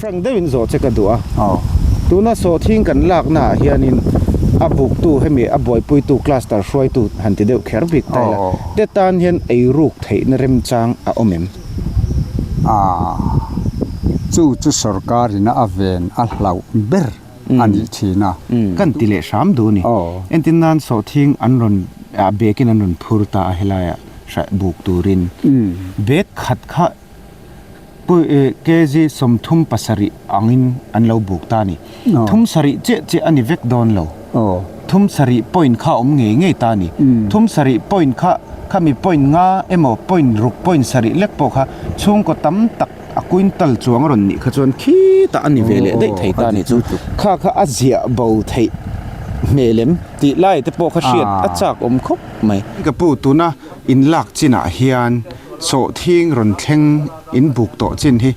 Frank deuhin zawh che ka duh a. Tuna sawhthing kan lakna ah hianin a buktu hemi a buaipuitu cluster hruaitu han ti deuh kher bik ta ila, te tan hian eiruk theihna remchang a awm em? A, chu chu sorkarin a ven a hlauh ber a nih thin a. Kan ti leh hram duh a ni. Entin nan sawhthing an rawn bekin an rawn phur ta a helaiah hraih buk turin bag khat kha kg 37 angin an lo buk ta a ni. Thum sarih chiah chiah a ni vek dawn lo. Thum sarih point kha a awm ngei ngei ta a ni. Thum sarih point kha khami point nga emaw point ruk point sarih lek pawh kha chhungkaw tam tak a quintal chuang a rawn nih kha chuan khitah a ni ve leh daih thei ta a ni chu. Kha kha a ziah bo theih hmel em tih lai te pawh kha hriat a chak awm khawp mai. Ka pu tuna inlak chinah hian sawhthing rawn thleng in buk tawh chin hi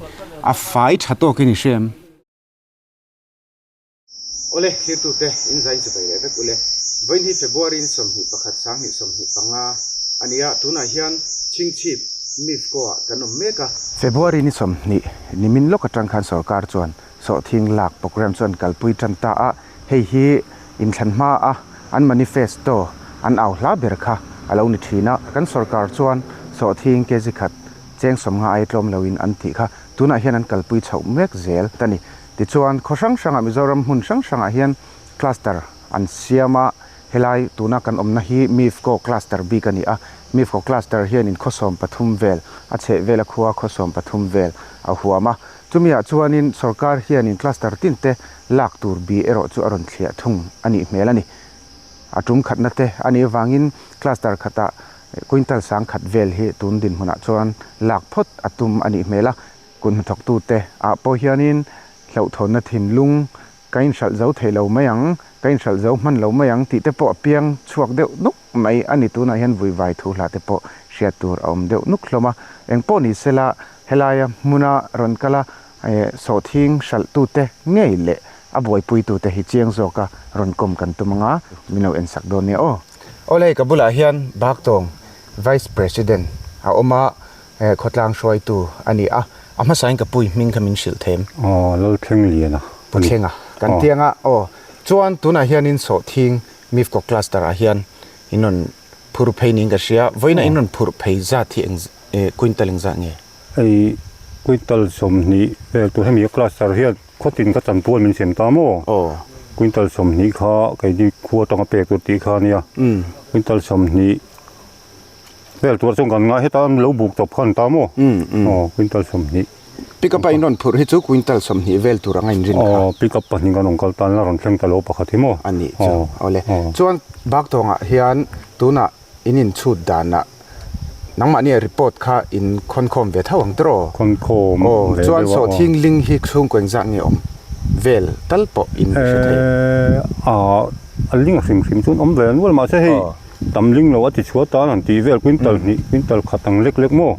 a fai tha tawkin i hria em? Awle, thirtute, in zain chu bei leh vek ule. Vawiin hi February in 21 2025 a ni a, tunah hian Chhingchhip MIFCO ah kan awm mek a. February ni 20 nimin lawk atang khan sorkar chuan sawhthing lak programme chu an kalpui tan ta a, hei hi inthlan hma a an manifesto an au hla ber kha a lo ni thin a, kan sorkar chuan sawhthing kg khat cheng 50 ai tlawm loin an tih kha tunah hian an kalpui chhoh mek zel ta ni. Tichuan, khaw hrang hrangah Mizoram hmun hrang hrangah hian cluster an siam a, helai tuna kan awmna hi MIFCO cluster bik a ni a, MIFCO cluster hianin khaw 13 vel, a chheh vela khua khaw 13 vel a huam a, chumiah chuanin sorkar hianin cluster tin te lak tur bi erawh chu a rawn thliah thung a nih hmel a ni. A tum khatna te a nih avangin cluster khatah quintal 1000 vel hi tun dinhmunah chuan lak phawt a tum a nih hmel a. Kut hnathawktute ah pawh hianin hlauhthawnna thinlung ka inhralh zo thei lo mai ang, ka inhralh zo hman lo mai ang tih te pawh a piang chhuak deuh nuk mai a ni. Tunah hian vuivai thu hla te pawh hriat tur a awm deuh nuk hlawm a. Eng pawh ni sela helaia hmuna rawn kala sawhthing hralhtute ngei leh a buaipuitute hi chiang zawka rawn kawm kan tum anga min lo ensak dawn nia aw. Awle ka bulah hian Baktawng Vice President a awm a, He khawtlang hruaitu a ni a, a hmasain ka pui hming kha min hrilh them. Aw, Lalthleng Liana. Pu Thlenga kan ti anga aw. Chuan tunah hianin Sawhthing Mifco Cluster ah hian in rawn phur phei niin ka hria. Vawiina in rawn phur phei zat hi eng quintal engzah nge? Hei quintal 20 vel tur hemi cluster hian khawtin ka chanpual min sem ta maw? Aw. Quintal 20 kha keini khua atanga pek tur tih kha ania. Quintal 20. Vel tur chuan kan ngai heta an lo buk tawp khan ta maw? Aw, quintal 20. Pick up a in rawn phurh hi chu quintal 20 vel tur anga in rin kha. Aw, pick up pahnih kan rawn kal tan la rawn thleng ta lo pakhat hi maw? A nih chu, awle. Chuan Baktawngah hian tunah in inchhut danah nangmahnia report kha in khawnkhawm ve tho ang tiraw? Khawnkhawm ve deuh a. Chuan sawhthing ling hi chhungkaw engzah nge awm vel tal pawh in hre thei? A ling hrim hrim chuan awm ve nual mahse hei. Tam ling lo a ti chhuah tan an tih vel quintal hnih quintal khat ang lek lek maw?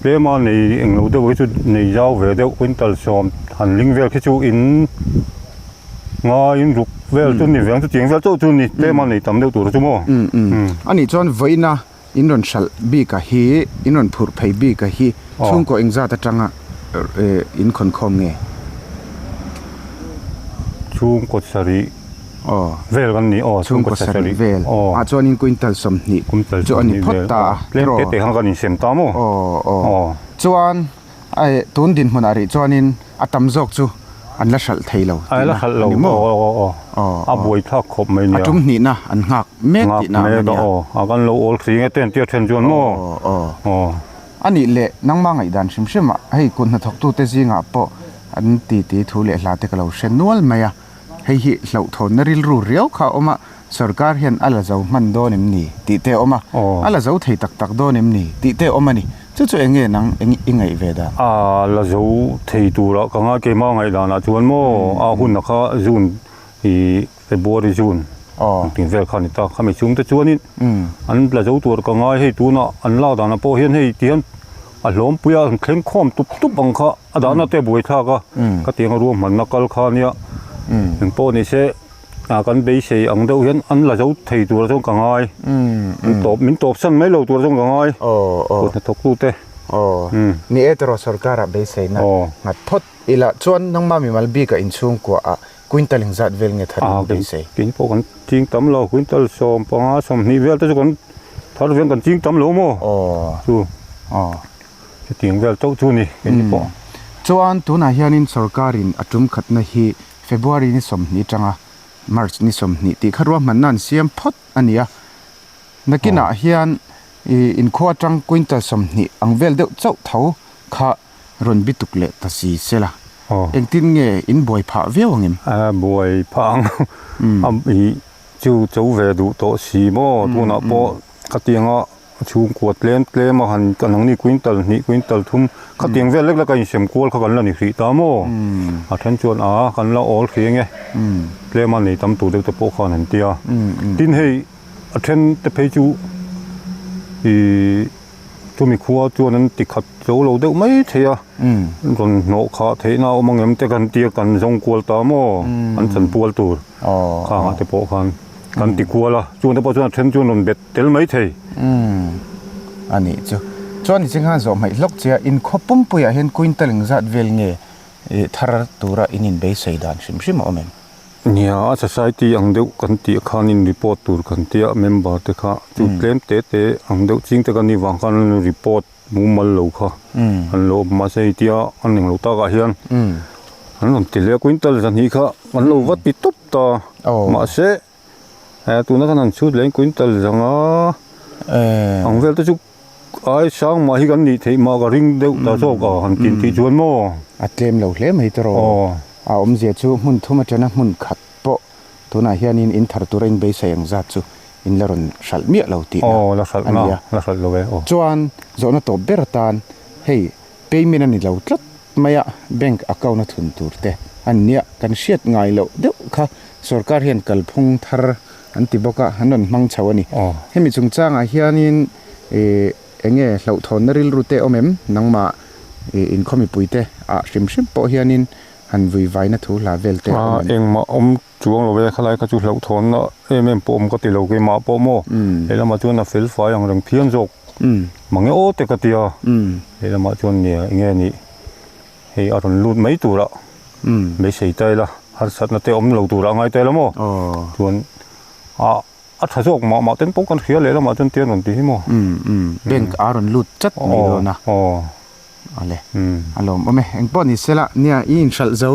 Tlema nei eng lo deuh hi chu nei zau ve deuh quintal 10 han ling vel khi chu in nga in ruk vel chu ni ve ang chutiang vel chauh chu ni tlema nei tam deuh tur chu maw? A nih chuan vawiina in rawn hralh bik a hi in rawn phurh phei bik a hi chhungkaw engzat atanga in khawnkhawm nge? Chhungkaw sarih. Aw. Vel kan ni aw. Chhungkaw sarih vel. Aw. Ah chuanin quintal 20 Quintal chu a ni 20 phawt vel. ta a. Tlem te te khan kan insem ta maw? Aw aw. Aw. Chuan ai tun dinhmunah rih chuanin a tam zawk chu an la hralh thei lo Ai la tihna hralh a lo. ni maw? Aw aw aw. Aw A aw. buai thlak khawp mai A nia. tum hnihna an nghak mek Nghak tihna ang a mek a nia. aw. A kan lo awl thei nge te an tia then chuan maw? Aw aw. Aw. A nih leh nangmah ngaihdan hrim hrim ah hei kut hnathawktute zingah pawh an titi thu leh hla te ka lo hre nual mai a. Hei hi hlauhthawnna rilru riau kha a awm a, sorkar hian a la zo hman dawn em ni tih te a awm a, a la zo thei tak tak dawn em ni tih te a awm a ni. Chu chu eng nge nang eng i ngaih ve dan? A la zo thei tura ka ngai keimah ngaihdanah chuan maw a hunna kha June i February June tih vel kha a ni ta. Khami chhungte chuanin an la zo tur ka ngai hei tunah an lak danah pawh hian hei tihian a hlawmpui a thleng khawm tup tup ang kha a dahna te a buai thlak a ka tiang a ruahmanna kal kha ania eng pawh ni se ah kan beisei ang deuh hian an la zo thei tur chuan ka ngai an tawp min tawp san mai lo tur chuan ka ngai kut hnathawk tu te ni e tawrh sorkar ah beiseina nghat phawt. ila chuan nangma mimal bik a inchhungkua ah quintal engzat vel nge thar in beisei? Keini pawh kan ching tam lo, quintal 15, 20 vel te chu kan thar vel kan ching tam lo maw? Chu chutiang vel chauh chu ni keini pawh. Chuan tunah hianin sorkarin a tum khatna hi February ni 20 atanga March ni 20 tih kha ruahmanna an siam phawt a ni a. Nakinah hian inkhua atang quintal 20 ang vel deuh chauh tho kha rawn bituk leh ta si se la, engtin nge in buai phah viau ang em? A buai phah ang, a i chu cho ve duh tawh si maw, tunah pawh khatianga chhungkua tlem tlem a han kan ang ni quintal hnih quintal thum khatiang vel lek lek a insem kual kha kan la ni hrih ta maw, a then chuan a kan la awl hrih ang e, tlem a nei tam tur deuh te pawh khan an ti a, tin hei a then te phei chu ih. Chumi khua chuan an ti khat zo lo deuh mai thei a, rawn hnawh khah theihna a awm ang em te kan tia kan zawng kual ta maw, an chan pual tur khangah te pawh khan kan ti kual a, chuan te pawh chuan a then chuan rawn bet tel mai thei. A nih chu. Chuan i chinghan zawh hmaih hlawk che a, inkhawp pumpuiah hian quintal engzat vel nge thar tura in inbeisei dan hrim hrim a awm em? Nia, a society ang deuh kan tih khanin report tur kan tia member te kha chu tlem te te ang deuh ching te kan nih vang khan report mumal lo kha an lo awm mahse hei tia an englo takah hian an rawn ti leh a quintal zahnih kha an lo va ti tawp ta mahse tuna khan an chhut leh quintal zanga ang vel te chu ai sang mah hi kan nih theih mah ka ring deuh ta zawk a han tin tih chuan maw. A tlem lo hle mai tawh rawh. A awmzia chu hmun thum atana hmun khat pawh tunah hianin in thar tura in beisei ang zat chu in la rawn hralh miah lo tihna a ni a. Chuan zawhna tawp ber atan hei payment a ni lo tlat mai a, bank account a thun tur te a ni nia. Kan hriat ngai loh deuh kha sorkar hian kalphung thar an ti bawk a, an rawn hmang chho a ni. Hemi chungchangah hianin ih eng nge hlauhthawnna rilru te awm em? Nangmah ih inkhawm mipuite ah hrim hrim pawh hianin han vui vaina thu hla vel te a awm em? Engmah awm chuang lo e, khalai kha chu hlauhthawnna em em pawh awm ka ti lo keimah pawh maw? Lehlamah chuan a fel fai ang reng phian zawk mange aw te ka ti a, lehlamah chuan nia eng nge nih hei a rawn lut mai turah beisei ta ila harsatna te awm lo turah a ngai ta ila maw? Chuan a a tha zawk mah mah ten pawh kan hria lehlamah chuan tia rawn ti hi maw? Bank a rawn lut chat mai dawn a. Awle a lawm awm e. Engpawh ni sela nia i inhralh zo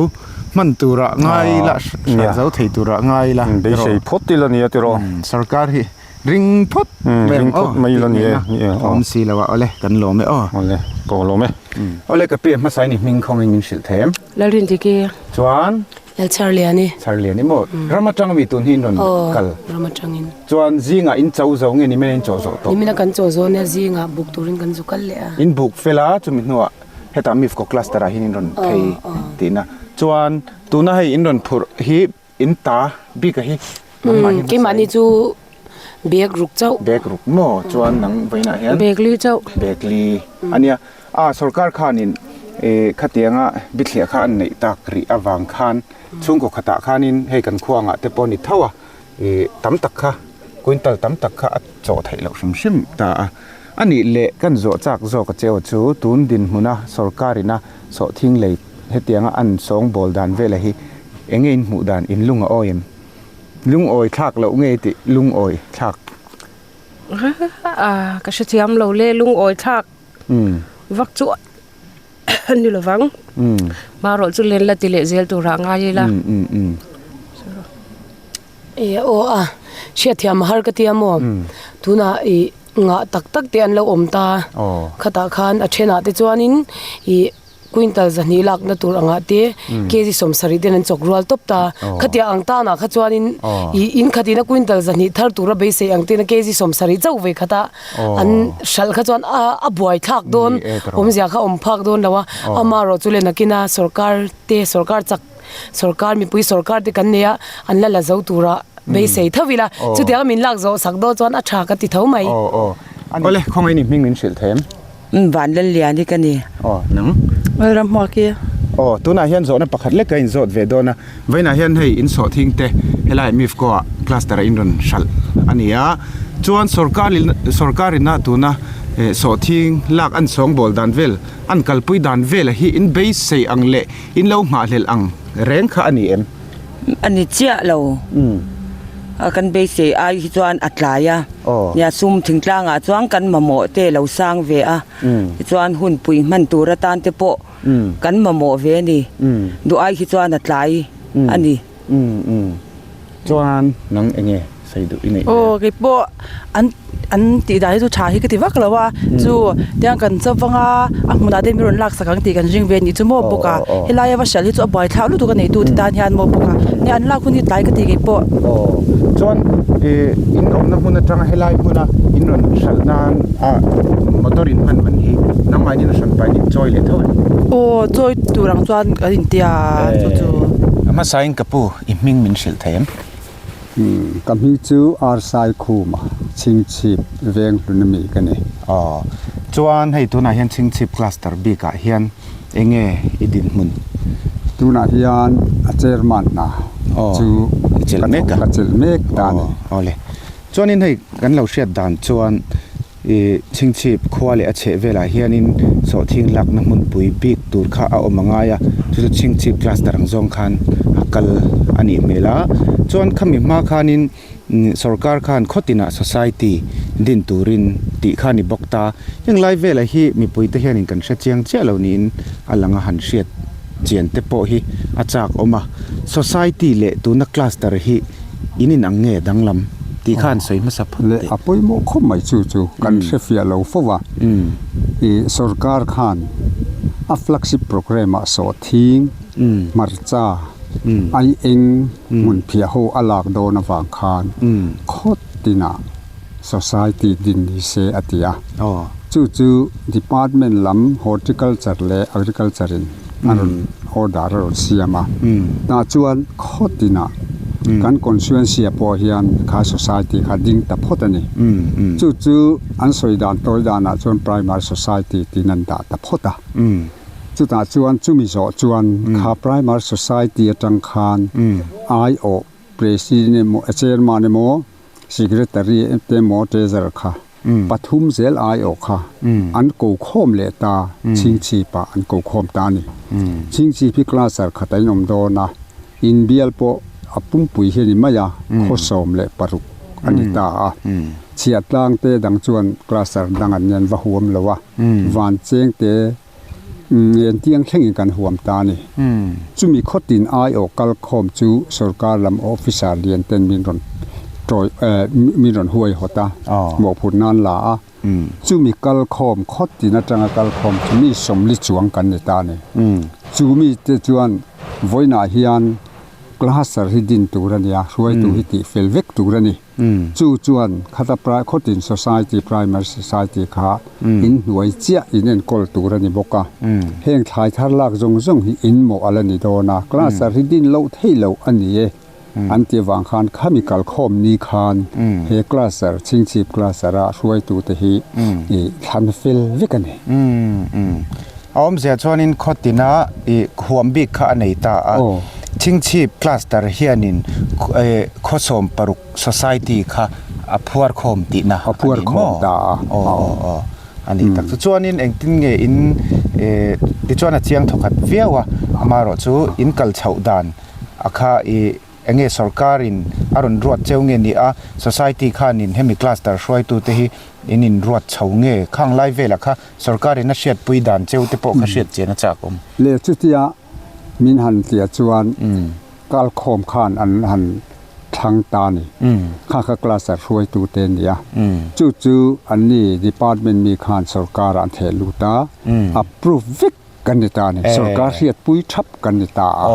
hman turah ngai ila hralh zo thei turah ngai ila beisei phawt ila nia tiraw. Sarkar hi ring phawt mai ang aw mai ila ni e awm si lo a awle kan lawm e aw. Awle ka lawm e. Awle ka pi hmasa in i hming khawngin min hrilh thei em? Lalrindiki. Chuan. Lalcharliani. Charliani maw? Ram atang ami tun hi in rawn kal? Aw, ram atangin. Chuan zingah in cho zo nge nimina in chaw zawh tawh? Nimina kan chaw zawh nia zingah buk turin kan zu kal leh a. In buk fel a, chumi hnuah hetah Mifco cluster ah hian in rawn phei tihna. Chuan tuna hei in rawn phurh hi in ta bik a hi nangmah hi hmasa in. Keimahni chu bag ruk chauh. Bag ruk maw? Chuan nang vawiinah hian? Bag li chauh. Bag li a nia. A sorkar khanin khatianga bithliah kha an neih tak rih avang khan chhungkaw khatah khanin hei kan khuangah te pawh a ni tho a, tam tak kha quintal tam tak kha a chawh theih loh hrim hrim ta a. A nih leh kan zawh chak zawk a cheu chu tun dinhmuna sorkarina sawhthing lei hetianga an sawngbawl dan vela hi enge in hmuh dan in lung a awi em? Lungawi thlak loh nge tih lungawi thlak? Ka hrethiam lo le lungawi thlak. Vak chu a ni lovang. Hmarawh chu len la ti leh zel turah ngai ila. E aw a hriatthiam a har ka tia maw? Tunah ih ngah tak tak te an lo awm ta. Khatah khan a thenah te chuanin ih Quintal zahnih lakna tur angah te kg 70 ten an chawk rual tawp ta. Khatiang ang tanah kha chuanin ih in khatina quintal zahnih thar tura beisei ang tena kg 70 chauh ve khata an hralh kha chuan a a buai thlak dawn awmzia kha awm phak dawn lo a. Amaherawh chu le nakina sorkar te sorkar chak sorkar mipui sorkar te kan nei a an la la zo tura beisei tho ila chutiang min lak zawh sak dawn chuan a tha ka ti tho mai. Awle khawngaih ni hming min hrilh thei em? Van Lallian hi ka ni. Aw, nang? Lalram hmuak hi. Aw, tunah hian zawhna pakhat lek ka inzawt ve dawn a. Vawiinah hian hei insawhthing te helai Mifco ah cluster ah in rawn hralh a ni a. Chuan sorkar sorkar ina tuna Sawhthing lak an sawngbawl dan vel, an kalpui dan vela hi in beisei ang leh in lo nghahhlelh ang reng kha a ni em? A ni chiah lo. A kan beisei ai hi chuan a tlai a. Nia sum thingtlangah chuan kan mamawh te lo sang ve a. Tichuan hunpui hman tur atan te pawh kan mamawh ve a ni. Duh ai hi chuan a tlai a ni. Chuan nang eng nge sawi duh i neih vel? Aw kei pawh an an tih dan hi chu tha hi ka ti vak lo a, chu tiang kan chaw vang a a hmunah te min rawn lak sak ang tih kan ring ve a nih chu maw bawk a, helai a va hrial hi chu a buai thlak lutuk a neitu te tan hian maw bawk a, nia an lak hun hi tlai ka ti kei pawh. Aw chuan ih in awmna hmun atanga helai hmuna in rawn hralh nan a motor in hman man hi nangmahni in a hran pahin in chawi leh tho em? Aw chawi tur ang chuan kan intia chu chu. A hmasain ka pu I hming min hrilh thei em? Umm, ka hming chu Arsai Khuma, Chhingchhip veng hlun ami ka ni. Aw, chuan hei tunah hian Chhingchhip cluster bikah hian eng nge i dinhmun? Tunah hian a chairman hna chu ka thawk ka chelh mek ta a ni. Aw le, chuanin hei kan lo hriat dan chuan I Chhingchhip khua leh a chheh velah hianin sawhthing lakna hmunpui bik tur kha a awm a ngai a, chu chu Chhingchhip cluster ang zawng khan a kal a nih hmel a. Chuan khami hma khanin sorkar khan khaw tinah society din turin tih kha a ni bawk ta. Heng lai velah hi mipuite hianin kan hre chiang chiah lo niin a lang a, han hriat chian te pawh hi a chak awm a. Society leh tuna cluster hi in inang nge danglam tih kha an sawi hmasa phawt teh. A pawimawh khawp mai chu chu kan hre fiah lo fo va, i sorkar khan a flagship programme ah sawhthing, hmarcha, ai eng hmun phiah ho a lak dawn avang khan khaw tinah society din ni se a ti a. Chu chu department lam horticulture leh agriculture in a rawn order a rawn siam a. Tah chuan khaw tinah kan constituency ah pawh hian kha society kha ding ta phawt a ni. Chu chu an sawi dan tawi danah chuan primary society tiin an dah ta phawt a. Chutah chuan chumi zawh chuan kha primary society atang khan aiawh president emaw chairman emaw Secretary te emaw Treasurer kha pathum zel aiawh kha an ko khawm leh ta Chhingchhip ah an ko khawm ta a ni. Chhingchhip hi cluster khat a inawm dawn a, inbial pawh a pumpui hi a ni mai a, khaw 16 a ni ta a. Chhiahtlang te dang chuan cluster dang an nen va huam lo a, Vancheng te Engtiang thlengin kan huam ta a ni. Chumi khawtin aiawh kalkhawm chu sorkar lam officer lian ten min rawn tawi min rawn huaihawt a, mawhphurh nan la a. Chumi kalkhawm khawtin atanga kalkhawm chu mi 40 chuang kan ni ta a ni. Chu mite chuan vawiinah hian cluster hi din tur a ni a, hruaitu hi tihfel vek tur a ni. Chu chuan khata Khawtin Society Primary Society kha in hnuai chiah in enkawl tur a ni bawk a. Heng thlai thar lak zawng zawng hi in mawh a la ni dawn a, cluster hi din loh theih loh a ni e an tih avang khan khami kalkhawm ni khan he cluster Chhingchhip cluster a hruaitute hi i thlan fel vek a ni. A awmzia chuanin khawtina i huam bik kha a nei ta a. Chhingchhip cluster hianin khaw 16 society kha a phuar khawm tihna a ni maw? Aw aw aw a ni tak chu. Chuanin engtin nge in tichuan a chiang thawkhat viau a, amaherawhchu in kal chhoh dan a kha i Eng nge sorkarin a rawn ruat cheu nge ni a, society khanin hemi cluster hruaitute hi in inruat chho nge? Khang lai velah kha sorkarin a hriatpui dan cheu te pawh kha hriat chian a chak awm. Leh chutia min han tliah chuan kalkhawm khan an han thlang ta a ni. Kha kha cluster hruaitute a ni a. Chu chu anni department mi khan sorkarah an theh lut a, approve vek Kan ni ta a ni. Sorkar hriatpui thap kan ni ta a.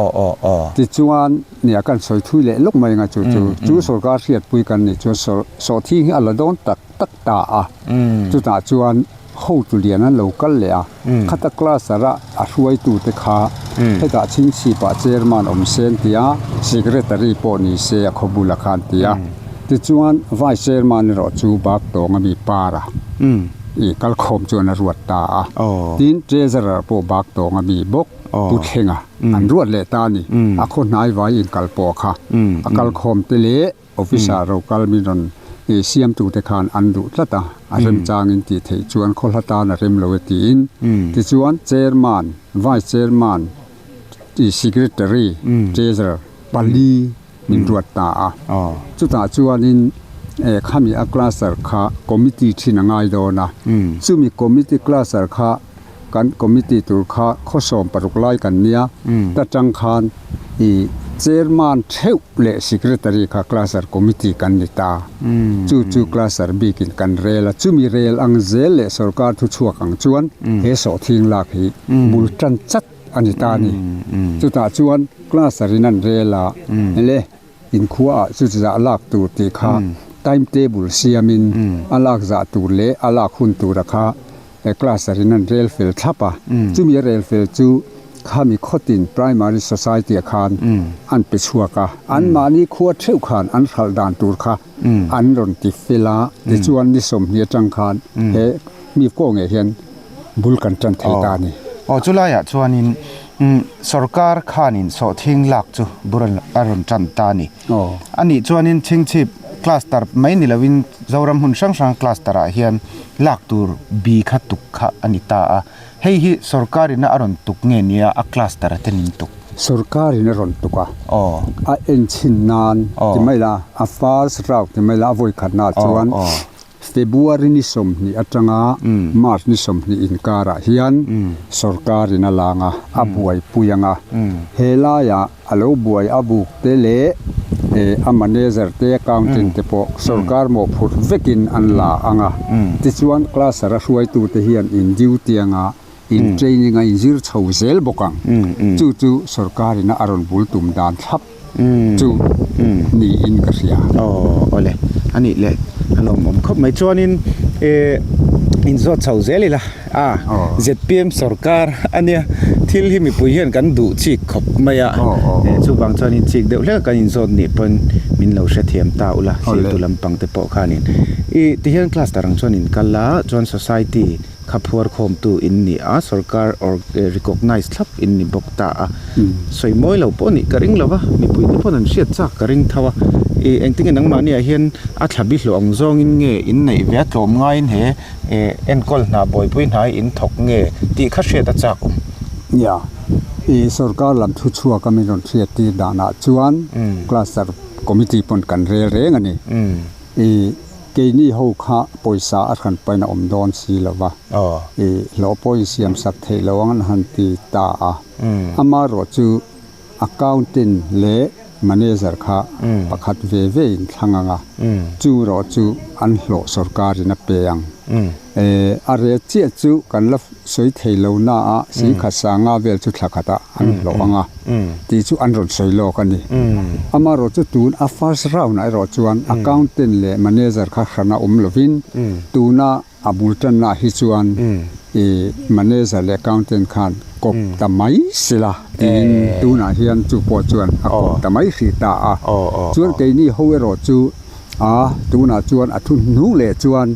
Tichuan, nia kan sawi thui leh lawk mai anga chu chu chu sorkar hriatpui kan nih chuan sawhthing hi a la dawn tak tak ta a. Chutah chuan hotu lian an lo kal leh a. Khata cluster a a hruaitute kha hetah Chhingchhipah chairman awm se an ti a, secretary pawh ni se a khaw bulah kha an ti a. Tichuan, vice chairman erawh chu Baktawng ami Para. I kalkhawm chuan a ruat ta a. Tin, Treasurer pawh bak tawng a mi bawk Pu Thlenga an ruat leh ta a ni. A khaw hnai vai inkal pawh kha a kalkhawm te leh officer ro kal min rawn I siamtute khan an duh tlat a, a remchangin tih theih chuan khaw hla tan a rem lo e tiin. Tichuan Chairman, Vice Chairman, Secretary, Treasurer pali min ruat ta a. Chutah chuanin khami a cluster kha committee thin a ngai dawn a, chumi committee cluster kha Kan committee tur kha khawsawm paruk lai kan nia, ta tang khan i chairman theuh leh secretary kha cluster committee kan ni ta. Chu chu cluster bikin kan rel a, chumi rel ang zel leh sorkar thu chhuak ang chuan he sawhthing lak hi bul tan chat a ni ta a ni. Chutah chuan cluster in an rel a, le Inkhuaah chu zah lak tur tih kha time table siamin a lak zah tur leh a lak hun tura kha cluster in an rel fel thlap a. Chumi a rel fel chu khami khawtin primary society ah khan an pe chhuak a. Anmahni khua theuh khan an hralh dan tur kha an rawn ti fel a. Tichuan ni 20 atang khan he mi kaw ngei hian bul kan tan thei ta a ni. Aw chulaiah chuanin Sorkar khanin sawhthing lak chu bur a rawn tan ta a ni. A nih chuanin Chhingchhip cluster mai ni loin Zoram hmun hrang hrang cluster ah hian lak tur bi kha tuk kha a ni ta a. Hei hi sorkarin a rawn tuk nge nia a cluster a tenin tuk? Sorkarin a rawn tuk a, a enchhin nan ti mai la, a first round ti mai la a vawikhatna ah chuan February ni 20 atanga March ni 20 inkarah hian sorkarin a lang a, a buaipui ang a. He laiah a lo buai a buk te leh a manager te, accountant te pawh sorkar mawhphurh vekin an la ang a. Tichuan cluster a hruaitute hian in duty anga in training a inzir chho zel bawk ang. Chu chu sorkarin a rawn bul tum dan thlap. chu niin ka hria. Aw awle a nih leh a lawmawm khawp mai chuanin eh inzawt chho zel ila a zpm sorkar a nia thil hi mipui hian kan duh chik khawp mai a eh chuvang chuanin chik deuh hlek a kan inzawt nih pawn min lo hrethiam ta ula thiltu lampang te pawh khanin ih tihian cluster ang chuan in kal a chuan society Kha phuarkhawmtu in ni a, sorkar or recognise thlap in ni bawk ta a. Sawi mawi lo pawh nih ka ring lo va, mipui te pawn an hriat chak ka ring tho a. I engtinge nangmahniah hian a thla bi hlawh ang zawngin nge in neih ve a, tlawm ngaiin he enkawl hna buaipui hna hi in thawk nge tih kha hriat a chak awm. Nia, i sorkar lam thu chhuak a min rawn hriat tir danah chuan cluster committee pawn kan rel reng a ni. I Keini ho kha pawisa a hran pain a awm dawn si lo va, i hlawh pawh in siam sak theih lo ang an han ti ta a. Amaherawh chu accountant leh manager kha pakhat ve ve in thlang ang a, chu erawh chu an hlawh sorkarin a pe ang. A rel chiah chu kan la sawi thei lo na a, singkhat sanga vel chu thla khatah an hlawh ang a tih chu an rawn sawi lawk a ni. Amaherawh chu tun a first round ah erawh chuan accountant leh manager kha hrana awm lovin tuna a bul tanna ah hi chuan i manager leh accountant khan kawp ta mai sela tiin tunah hian chu pawh chuan a kawp ta mai hrih ta a. Chuan keini ho erawh chu A, tunah chuan a thu hnung leh chuan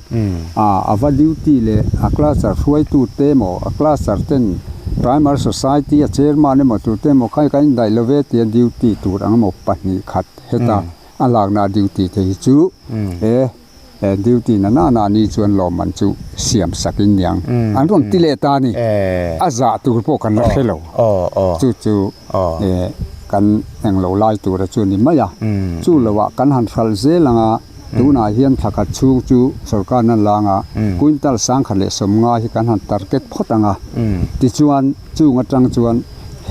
a a va duty leh a cluster hruaitute emaw a cluster ten Primary Society a chairman emaw tute emaw kha kan indaih lo ve tia duty tur ang emaw 2 khat heta a lakna duty te hi chu he duty na na na ni chuan lawmman chu siam sak in niang an rawn ti leh ta a ni. A zah tur pawh kan la hre lo. Chu chu Kan englo lai tura chu a ni mai a, chu loah kan han hralh zel ang a, tunah hian thla khat chhung chu sorkar nan lang a, quintal 1015 hi kan han target phawt ang a, tichuan chung atang chuan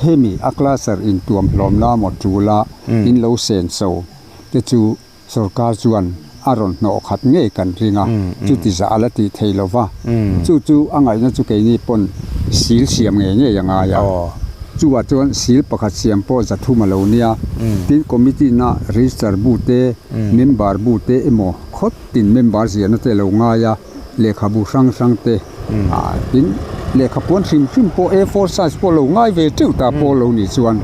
hemi a cluster intuam hlawmna maw tul a in lo sen so te chu Sorkar chuan a rawn hnawh khat ngei kan ring a, chuti zah a la tih thei lo va. Chu chu a ngaihna chu keini pawn sil siam ngei ngei a ngai a. Chuvah chuan sil pakhat siam pawh 300 a lo nia. Tin, committee na register bu te, member bu te emaw khawt tin member ziahna te a lo ngai a. Lehkhabu hrang hrang te ah tin lehkha puan hrim hrim pawh A four size pawh lo ngai ve teuh ta pawh lo nih chuan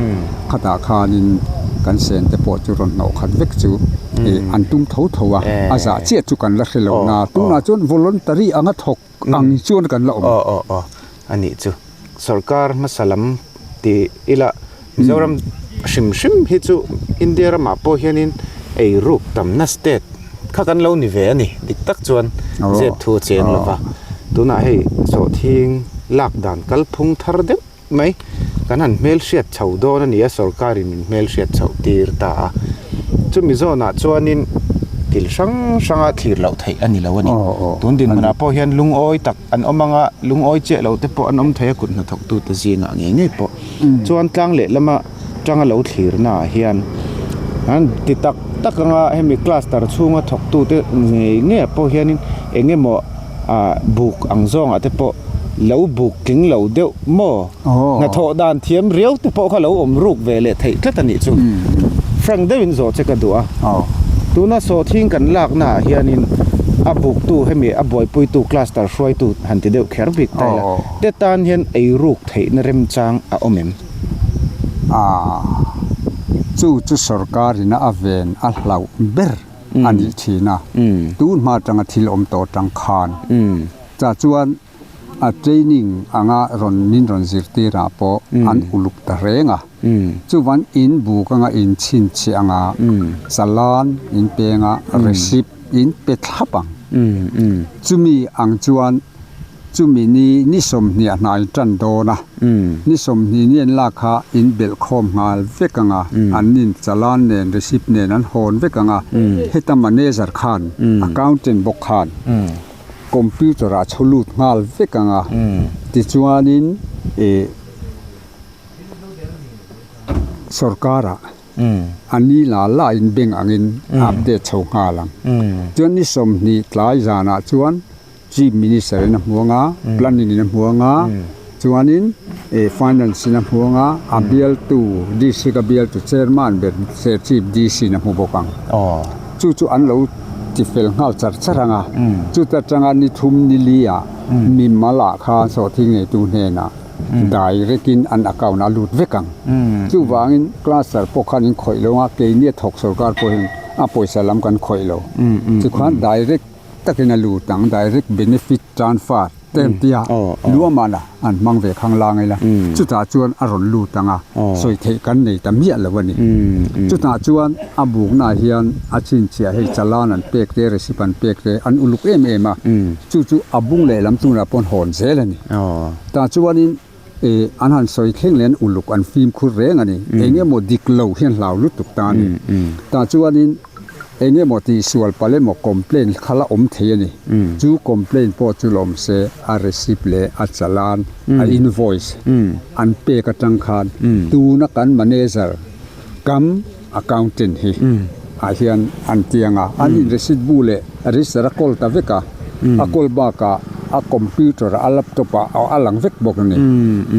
khatah khanin kan sen te pawh chu rawn hnawh khat vek chu ih an tum tho tho a, a zah chiah chu kan la hre lo na tunah chuan voluntary anga thawk ang chuan kan la awm. Aw aw aw a nih chu sorkar hmasa lam ti ila Mizoram hrim hrim hi chu India ramah pawh hianin eiruk tamna state. kha kan lo ni ve a ni. Dik tak chuan zep thu a cheng lo va. Tunah hei sawhthing lak dan kalphung thar deuh mai kan han hmelhriat chho dawn a ni a, sorkarin min hmelhriat chhoh tir ta a. Chumi zawnah chuanin thil hrang hranga thlir loh theih a ni lo a ni. Tun dinhmunah pawh hian lungawi tak an awm anga lungawi chiah lo te pawh an awm thei a, kut hnathawktute zingah ngei ngei pawh chuan tlang lehlama tanga lo thlirnaah hian an ti tak tak anga hemi cluster chhunga thawktute ngei ngei ah pawh hianin eng emaw ah buk ang zawngah te pawh lo buk tling lo deuh maw hnathawh dan thiam riau te pawh kha lo awm ruk ve leh theih tlat a nih chu frank deuhin zawh che ka duh a tuna sawhthing kan lakna ah hianin a buktu hemi a buaipuitu cluster hruaitu han ti deuh kher bik ta ila te tan hian eiruk theihna remchang a awm em? A, chu chu sorkarin a ven a hlauh ber a nih thin a, tun hma atanga thil awm tawh atang khan chah chuan a training anga rawn min rawn zirtir ah pawh an uluk ta reng a, chuvan in buk anga in chhinchhiah anga chalan in peng a receipt in pe thlap ang, chumi ang chuan. Chumi ni ni sawmhnih a hnai tan dawn a, ni 20 ni an lak kha in belh khawm nghal vek ang a, an nin chalan nen receipt nen an hawn vek ang a, heta manager khan accountant bawk khan computer ah chhu lut nghal vek ang a, tichuanin ih sorkar ah a ni la la in bank angin a update chho nghal ang, chuan ni 20 tlai zanah chuan. Chief Minister in a hmu anga, Planning in a hmu anga, chuanin Finance in a hmu anga, a bialtu District a bialtu Chairman ber Chief DC in a hmu bawk ang. Chu chu an lo ti fel nghal char char anga, chuta tanga ni thum ni li ah mimal ah khan sawhthing neitu hnenah direct in an account ah a lut vek ang. Chuvangin cluster pawh khan in khawih lo anga, keini a thawk sorkar pawh hian a pawisa lam kan khawih lo. Chukhan direct takin a lut ang, direct benefit transfer te an tia, luahman a an hmang ve khang lang ila, chutah chuan a rawn lut ang a, sawi theih kan nei ta miah lo a ni. Chutah chuan a buknaah hian a chhinchhiah hei chalan an pek te, receipt an pek te an uluk em em a, chu chu a bung lehlam tunah pawh an hawn zel a ni. Tah chuanin. Ih, an han sawi thleng leh an uluk an fimkhur reng a ni. Eng emaw dik lo hian hlau lutuk ta a ni. Tah chuanin eng emaw tihsual palh emaw complaint kha la awm thei a ni. Chu complaint pawh chu la awm se a receipt leh a challan, a invoice an pek atang khan tuna kan manager kam accountant hi ah hian an tiang a, an in receipt bu leh register a kawl ta vek a, a kawl bakah a computer a laptop ah a lang vek bawk a ni,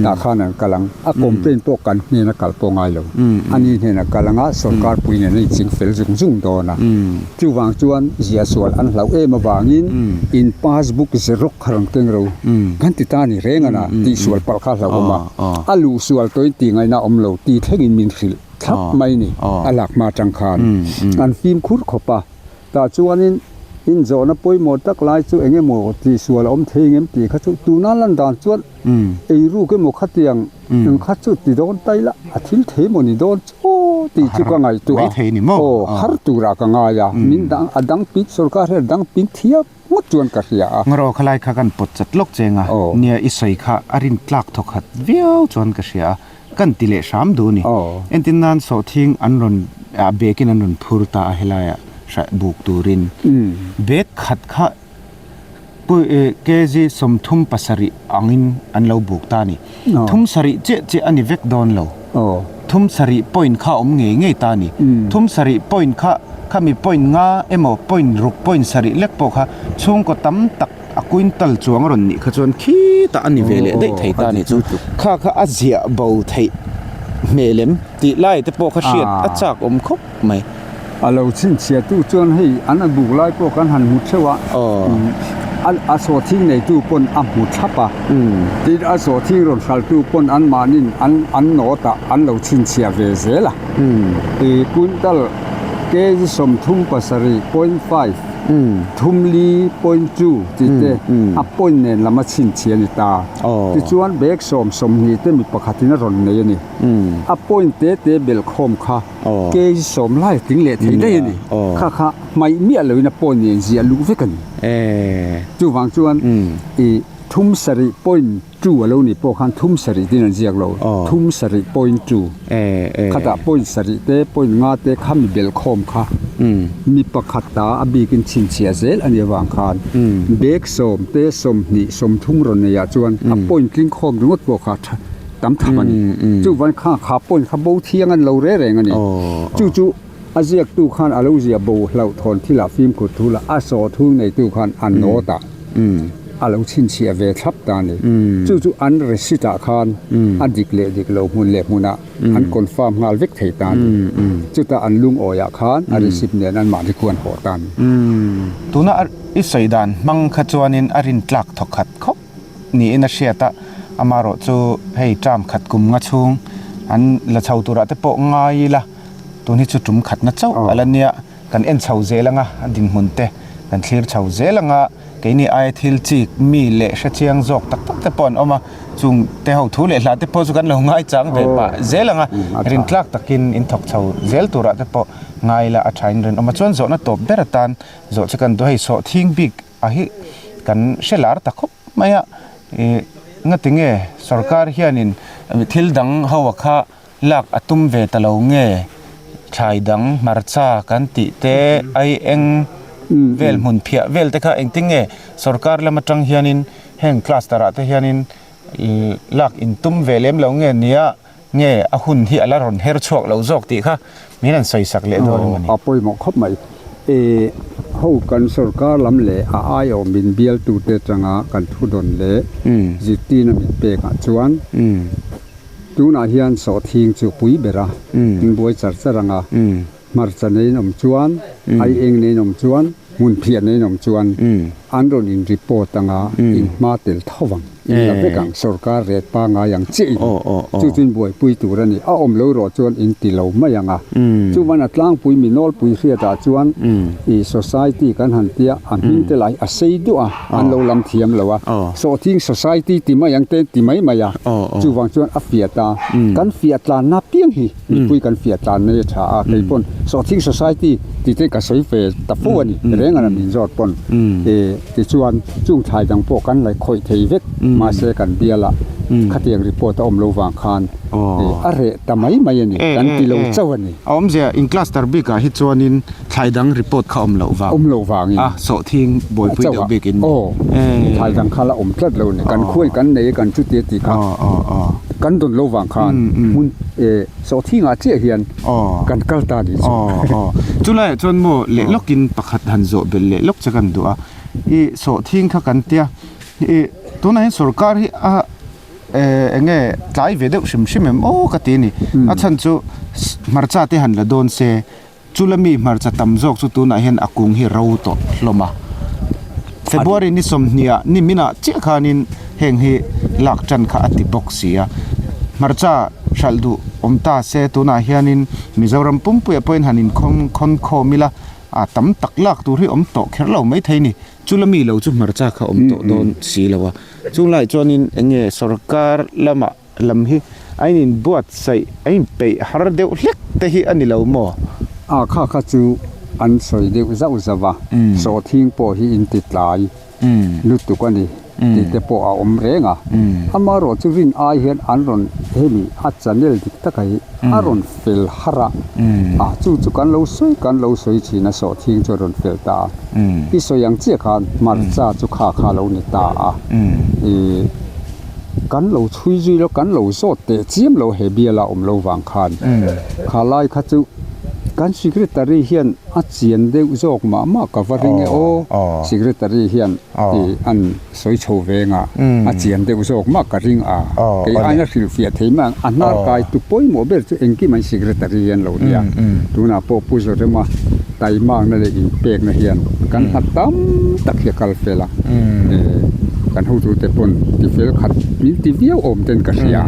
tah khan an kal ang, a complaint pawh kan hnena kal pawh ngai lo, ani hnena kal anga sorkar pui nen a inching fel zung zung dawn a, chuvang chuan ziah sual an hlauh em avangin in passbook xerox kha rawn keng ro kan ti ta a ni reng a na, tihsual palh kha a hlauhawm a, a luh sual tawhin tih ngaihna a awm lo tih thlengin min hrilh. thlap mai ni a lak hma atang khan an fimkhur khawp a, tah chuanin inzawhna pawimawh tak lai chu eng emaw tihsual a awm thei ngem tih kha chu tuna lan dan chuan eiruk emaw khatiang eng kha chu ti dawn ta ila a thil thei emaw ni dawn chu tih chu ka ngaihtuah a, aw har turah ka ngai a, min dang a dang pin sorkar hian a dang pin thiam ngawt chuan ka hria a. Ngarawh khalai kha kan pawt chat lawk cheng a, nia i sawi kha a rin tlak thawkhat viau chuan ka hria a. Kan ti leh hram duh a ni. Entin nan sawhthing an rawn ah bag in an rawn phur ta a helaiah hra buk turin bag khat kha kg 37 angin an lo buk ta a ni. Thum sarih chiah chiah a ni vek dawn lo. Thum sarih point kha a awm ngei ngei ta a ni. Thum sarih point kha khami point nga emaw point ruk point sarih lek pawh kha chhungkaw tam tak A quintal chuang a rawn nih kha chuan khitah a ni ve leh daih thei ta a nih chu. Kha kha a ziah bo theih hmel em tih lai te pawh kha hriat a chak awm khawp mai. A lo chhinchhiah tu chuan hei an a buk lai pawh kan han hmu theuh a, a sawhthing neitu pawn a hmu thlap a, tin a sawhthing rawn hraltu pawn anmahnin an nawt ah an lo chhinchhiah ve zel a. Quintal kg 37.5. Thum li point two tih te a point nen lam a chhinchhiah a ni ta. Tichuan bag sawm 20 te mi pakhatin a rawn nei a ni. A point te te belh khawm kha kg sawm lai a tling leh thei daih a ni. Kha kha hmaih miah loin a point nen ziah luh vek a ni. Chuvang chuan i thum sarih point Two a lo nih pawh khan thum sarih tin an ziak lo, thum sarih point two. Khatah point sarih te, point nga te kha mi belh khawm kha mi pakhat ta a bikin chhinchhiah zel a nih avang khan bag sawm te, 20, 30 rawn nei ah chuan a point tling khawm ringawt pawh kha tha tam tham a ni. Chuvang kha kha point kha bo thiang an lo re reng a ni. Chu chu a ziaktu khan a lo ziah bo hlauhthawn thil ah fimkhur thu lah a sawhthung neitu khan a note ah a lo chhinchhiah ve thlap ta a ni. Chu chu an receipt ah khan a dik leh dik lo hmun leh hmunah an confirm nghal vek thei ta a ni. Chutah an lungawi ah khan a receipt nen an mahni khu an haw ta a ni. Tuna i sawi dan hmang kha chuanin a rintlak thawkhat khawp niin a hriat a, amaherawh chu hei term khat kum nga chhung an la chho turah te pawh ngai ila tun hi chu tum khatna chauh a la nia. Kan en chho zel anga a dinhmun te kan thlir chho zel anga keini aia thil chik mi leh hrechiang zawk tak tak te pawh an awm a, chung te ho thu leh hla te pawh chu kan lo ngaichang ve pah zel anga rintlak takin in thawk chho zel turah te pawh ngai la a thain rinawm a, chuan zawhna tawp ber atan zawh chu kan duh hei sawhthing bik a hi kan hre lar ta khawp mai a, ih ngatinge sorkar hianin thil dang ho a kha. Lak a tum ve ta lo nge? Thlai dang hmarcha kan tih te, ai eng vel hmun phiah vel te kha engtin nge sorkar lam atang hianin heng cluster ah te hianin lak in tum ve lem lo nge nia nge a hun hi a la rawn her chhuak lo zawk tih kha min han sawi sak leh dawn emaw ni? A pawimawh khawp mai. E ho kan sorkar lam leh a aiawh min bialtute atanga kan thudawn leh zirtirna min pekah chuan Tunah hian sawhthing chu pui ber a, in buai char char ang a, hmarcha neiin awm chuan, ai eng neiin awm chuan, hmun phiah neiin awm chuan an rawn in report ang a, in hma tel tho vang, in la vek ang, sorkar ret pangai ang chiah in chu chu in buaipui tur a ni, a awm lo erawh chuan in ti lo mai ang a, chuvan a tlangpui mi nawlpui hriatah chuan i society kan han tia a hming te lah hi a sei duah a. An lo lam thiam lo a, sawhthing society ti mai ang te ti mai mai a, chuvang chuan a fiah ta. Kan fiah tlanna piang hi mipui kan fiah tlanna hi a tha a, kei pawn sawhthing society tih te ka sawi ve ta fo a ni, reng a min zawt pawn. Tichuan chung thlai dang pawh kan la khawih thei vek, mahse kan bial a khatiang report a awm lo vang khan a reh ta mai mai a ni, kan ti lo chauh a ni. A awmzia in cluster bikah hi chuanin Thlai dang report kha awm loh vang. Awm loh vangin. A sawhthing buaipui deuh bik in. Aw thlai dang kha la awm tlat lo ni. Kan khuai kan nei kan chutia tih kha kan dawn lo vang khan hmun sawhthing ah chiah hian kan kal ta ni chu. Chulaiah chuan maw leh lawkin pakhat han zawh belh leh lawk che kan duh a. I sawhthing kha kan tia i tunah hian sorkar hi a eng nge tlai ve deuh hrim hrim em aw ka ti a ni. A chhan chu hmarcha te han la dawn se. Chula mi hmarcha tam zawk chu tunah hian a kung hi ro tawh hlawm a. February ni 20 ah ni minah chiah khanin heng hi lak tan kha a ti bawk si a. Hmarcha hralh duh awm ta se tunah hianin Mizoram pumpuiah pawhin han inkhawm khawn khawm ila a tam tak lak tur hi awm tawh kher lo maithei ni. Chula mi lo chu hmarcha kha awm tawh dawn si lo a. Chunglaiah chuanin eng nge sorkar lamah lam hi a inbuatsaih, a inpeih har deuh hlek te hi a ni lo maw? A kha kha chu an sawi deuh zauh zauh a, sawhthing pawh hi inti tlai lutuk a ni tih te pawh a awm reng a. Amaherawh chu rin ai hian an rawn hemi a channel dik taka hi a rawn fel har a, a chu chu kan lo sawi kan lo sawi thin a sawhthing chu a rawn fel ta a. I sawi ang chiah khan hmarcha chu kha kha lo ni ta a, ih. Kan lo chhui zui lo, kan lo zawt teh chiam lo he biala awm lo vang khan. Kha lai kha chu kan secretary hian a chian deuh zawk mah mah ka va ring e aw. Secretary hian tih an sawi chho veng a, a chian deuh zawk mah ka ring a. Kei aina hrilhfiah thei mai ang, a hnar kai tu pawimawh ber chu engkim an secretary hian lo nia. Tunah pawh Pu Zorema taimakna leh inpekna hian kan hna tam tak hi a kal fel a, kan hotute pawn ti fel khat min ti viau awm ten ka hria.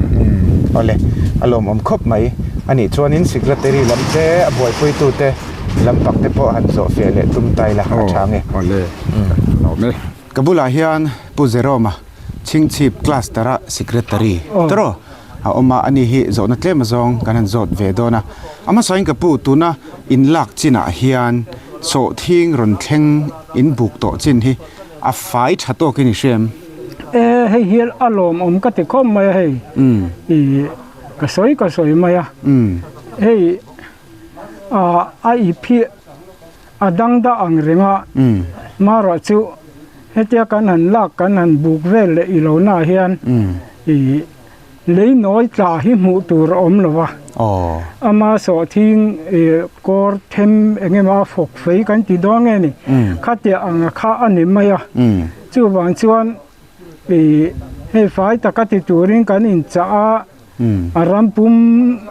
Awle, a lawmawm khawp mai. Anih chuanin Secretary lam te, a buaipuitute Lampang te pawh han zawh fiah leh tum ta ila a tha nge. Awle, lawm e. Ka bulah hian Pu Jerome-a Chhingchhip Cluster-a Secretary tawrh a awm a, ani hi zawhna tlem azawng kan han zawt ve dawn a. A hmasain ka pu tuna in lak chinah hian sawhthing rawn thleng in buk tawh chin hi a fai tha tawkin i hria em? E, hei hi a lawmawm ka ti khawp mai a hei. Ih, ka sawi ka sawi mai a. Hei a ip hi a dang dah ang reng a, marawh chu hetia kan han lak kan han buk vel leh i lo naah hian ih lei nawi tla hi hmuh tur a awm lo va, ama sawhthing ih kawr them eng emaw a fawk fei kan ti dawn nge ni, khatiah ang kha a ni mai a, chuvang chuan ih hei fai taka ti turin kan inchah a. A ram pum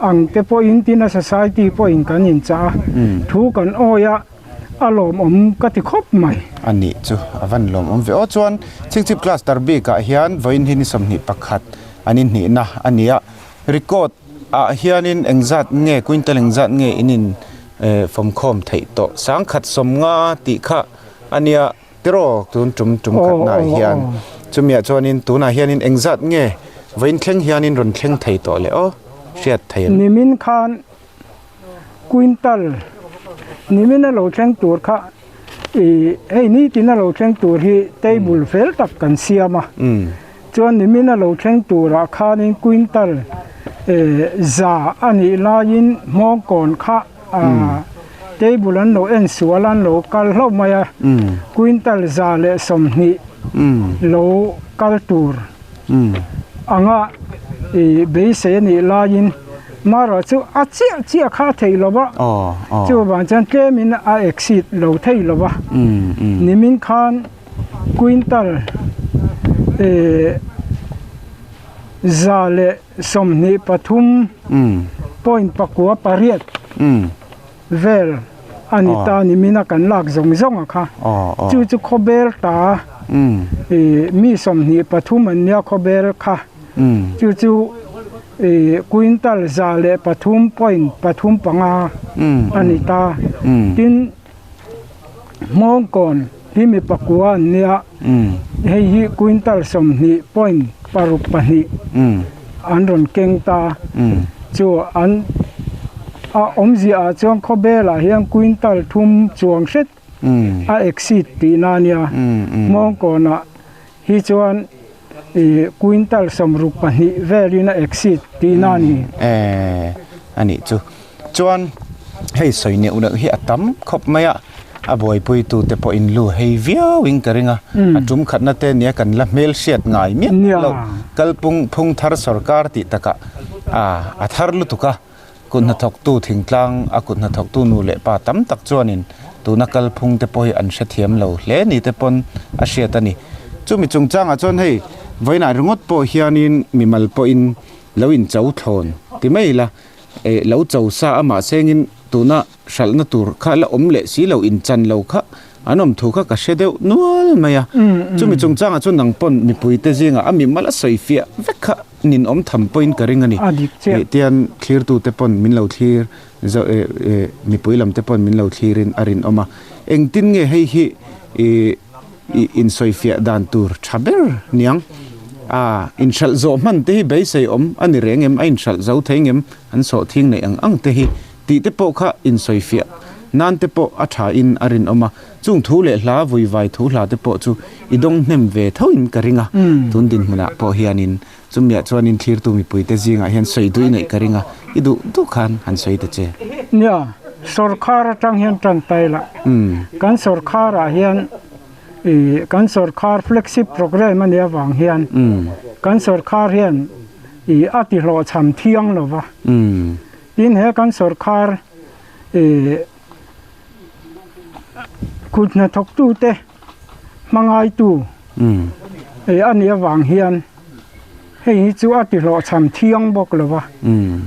ang te pawhin tin a society pawhin kan inchah a, thu kan awi a, a lawmawm ka ti khawp mai. A nih chu a van lawmawm ve aw. Chuan Chhingchhip Cluster bikah hian vawiin hi ni 21 an inhnihna a ni a, record ah hianin engzat nge quintal engzat nge in in fawmkhawm theih tawh 1050 tih kha a nia. Tiraw tun tum tum khatnaah hian chumiah chuanin tunah hianin engzat nge vawiin thleng hianin rawn thleng thei tawh le aw hriat thei an. Nimin khan quintal nimin a lo thleng tur kha ih hei nitin a lo thleng tur hi table fel tak kan siam a chuan nimin a lo thleng turah khanin quintal za a nih laiin hmawngkawn kha Table an lo en sual a an lo kal hlauh mai a quintal 120 lo kal tur anga ih beisei a nih laiin marawh chu a chiah chiah kha a theih lo va chuvang chuan tlemin a exceed lo thei lo va nimin khan quintal ih 123 point 9 8 vel a ni ta ni mina kan lak zawng zawng a kha. Chu chu khawbel ta ih mi 23 an nia khawbel kha. Chu chu ih quintal 103 point 3 5 a ni ta. Tin Hmawngkawn hi mi pakua an nia, hei hi quintal 20 point 6 2 an rawn keng ta. Chu an a awmzia ah chuan khawbelah hian quintal 3 chuang hret a exceed tihna a nia. Hmawngkawnah hi chuan ih quintal 62 velin a exceed tihna a ni. A nih chu. Chuan hei sawi neuh neuh hi a tam khawp mai a, a buaipuitu te pawh in lu hei viau in ka ring a, a tum khatna te nia kan la hmel hriat ngai miah lo, kalpung phung thar sorkar tih takah a thar lutuk a, kut hnathawktu thingtlang a kut hnathawktu nu leh pa tam tak chuanin tuna kalphung te pawh hi an hrethiam lo hle ni te pawn a hriat a ni. Chumi chungchangah chuan hei vawiinah ringawt pawh hianin mimal pawhin lo incho thlawn ti mai ila. Eh lo cho sa a mahsengin tuna hralhna tur kha la awm leh si lo inchan lo kha an awm thu kha ka hre deuh nual mai a. Chumi chungchangah chuan nang pawn mipuite zingah a mimal a sawi fiah vek kha nin awm tham pawhin ka ring a ni. Eh tian thlirtute pawn min lo thlir zo eh eh mipui lamte pawn min lo thlirin a rinawm a. Engtin nge hei hi ih Ih insawifiah dan tur tha ber niang. A inhralh zawh hman te hi beisei awm a ni reng em, a inhralh zo thei ngem an sawhthing neih ang ang te hi tih te pawh kha insawifiah nan te pawh a tha in a rinawm a. Chung thu leh hla vuivai thu hla te pawh chu i dawng hnem ve tho in ka ring a. Tun dinhmunah pawh hianin chumiah chuanin thlirtu mipuite zingah hian sawi duih neih ka ring a, i duh duh khan han sawi ta che. Nia, sawrkhar atang hian tan ta ila, kan sawrkharah hian ih kan sawrkhar flagship programme a nih avang hian kan sawrkhar hian ih a ti hlawhchham thiang lo va, tin he kan sawrkhar ih kut hnathawktute hmangaitu ih a nih avang hian hei hi chu a ti hlawhchham thiang bawk lo va,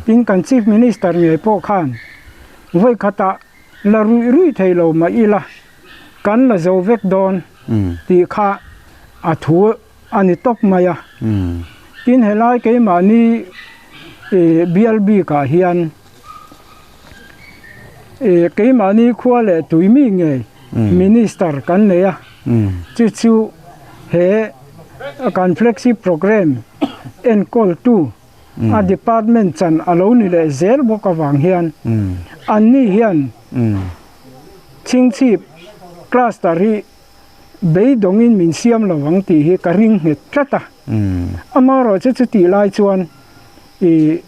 tin kan chief minister ngei pawh khan vawi khatah la ruih ruih thei lo mah ila kan la zo vek dawn tih kha a thu a ni tawp mai a. Tin helai keimahni ih bial bikah hian. Keimahni khua leh tui mi ngei Minister kan nei a, chu chu he kan flagship programme enkawltu a department chan a lo ni leh zel bawk avang hian anni hian Chhingchhip cluster hi beidawngin min siam lo ang tih hi ka ring nghet tlat a. Amaherawhchu chutih lai chuan ih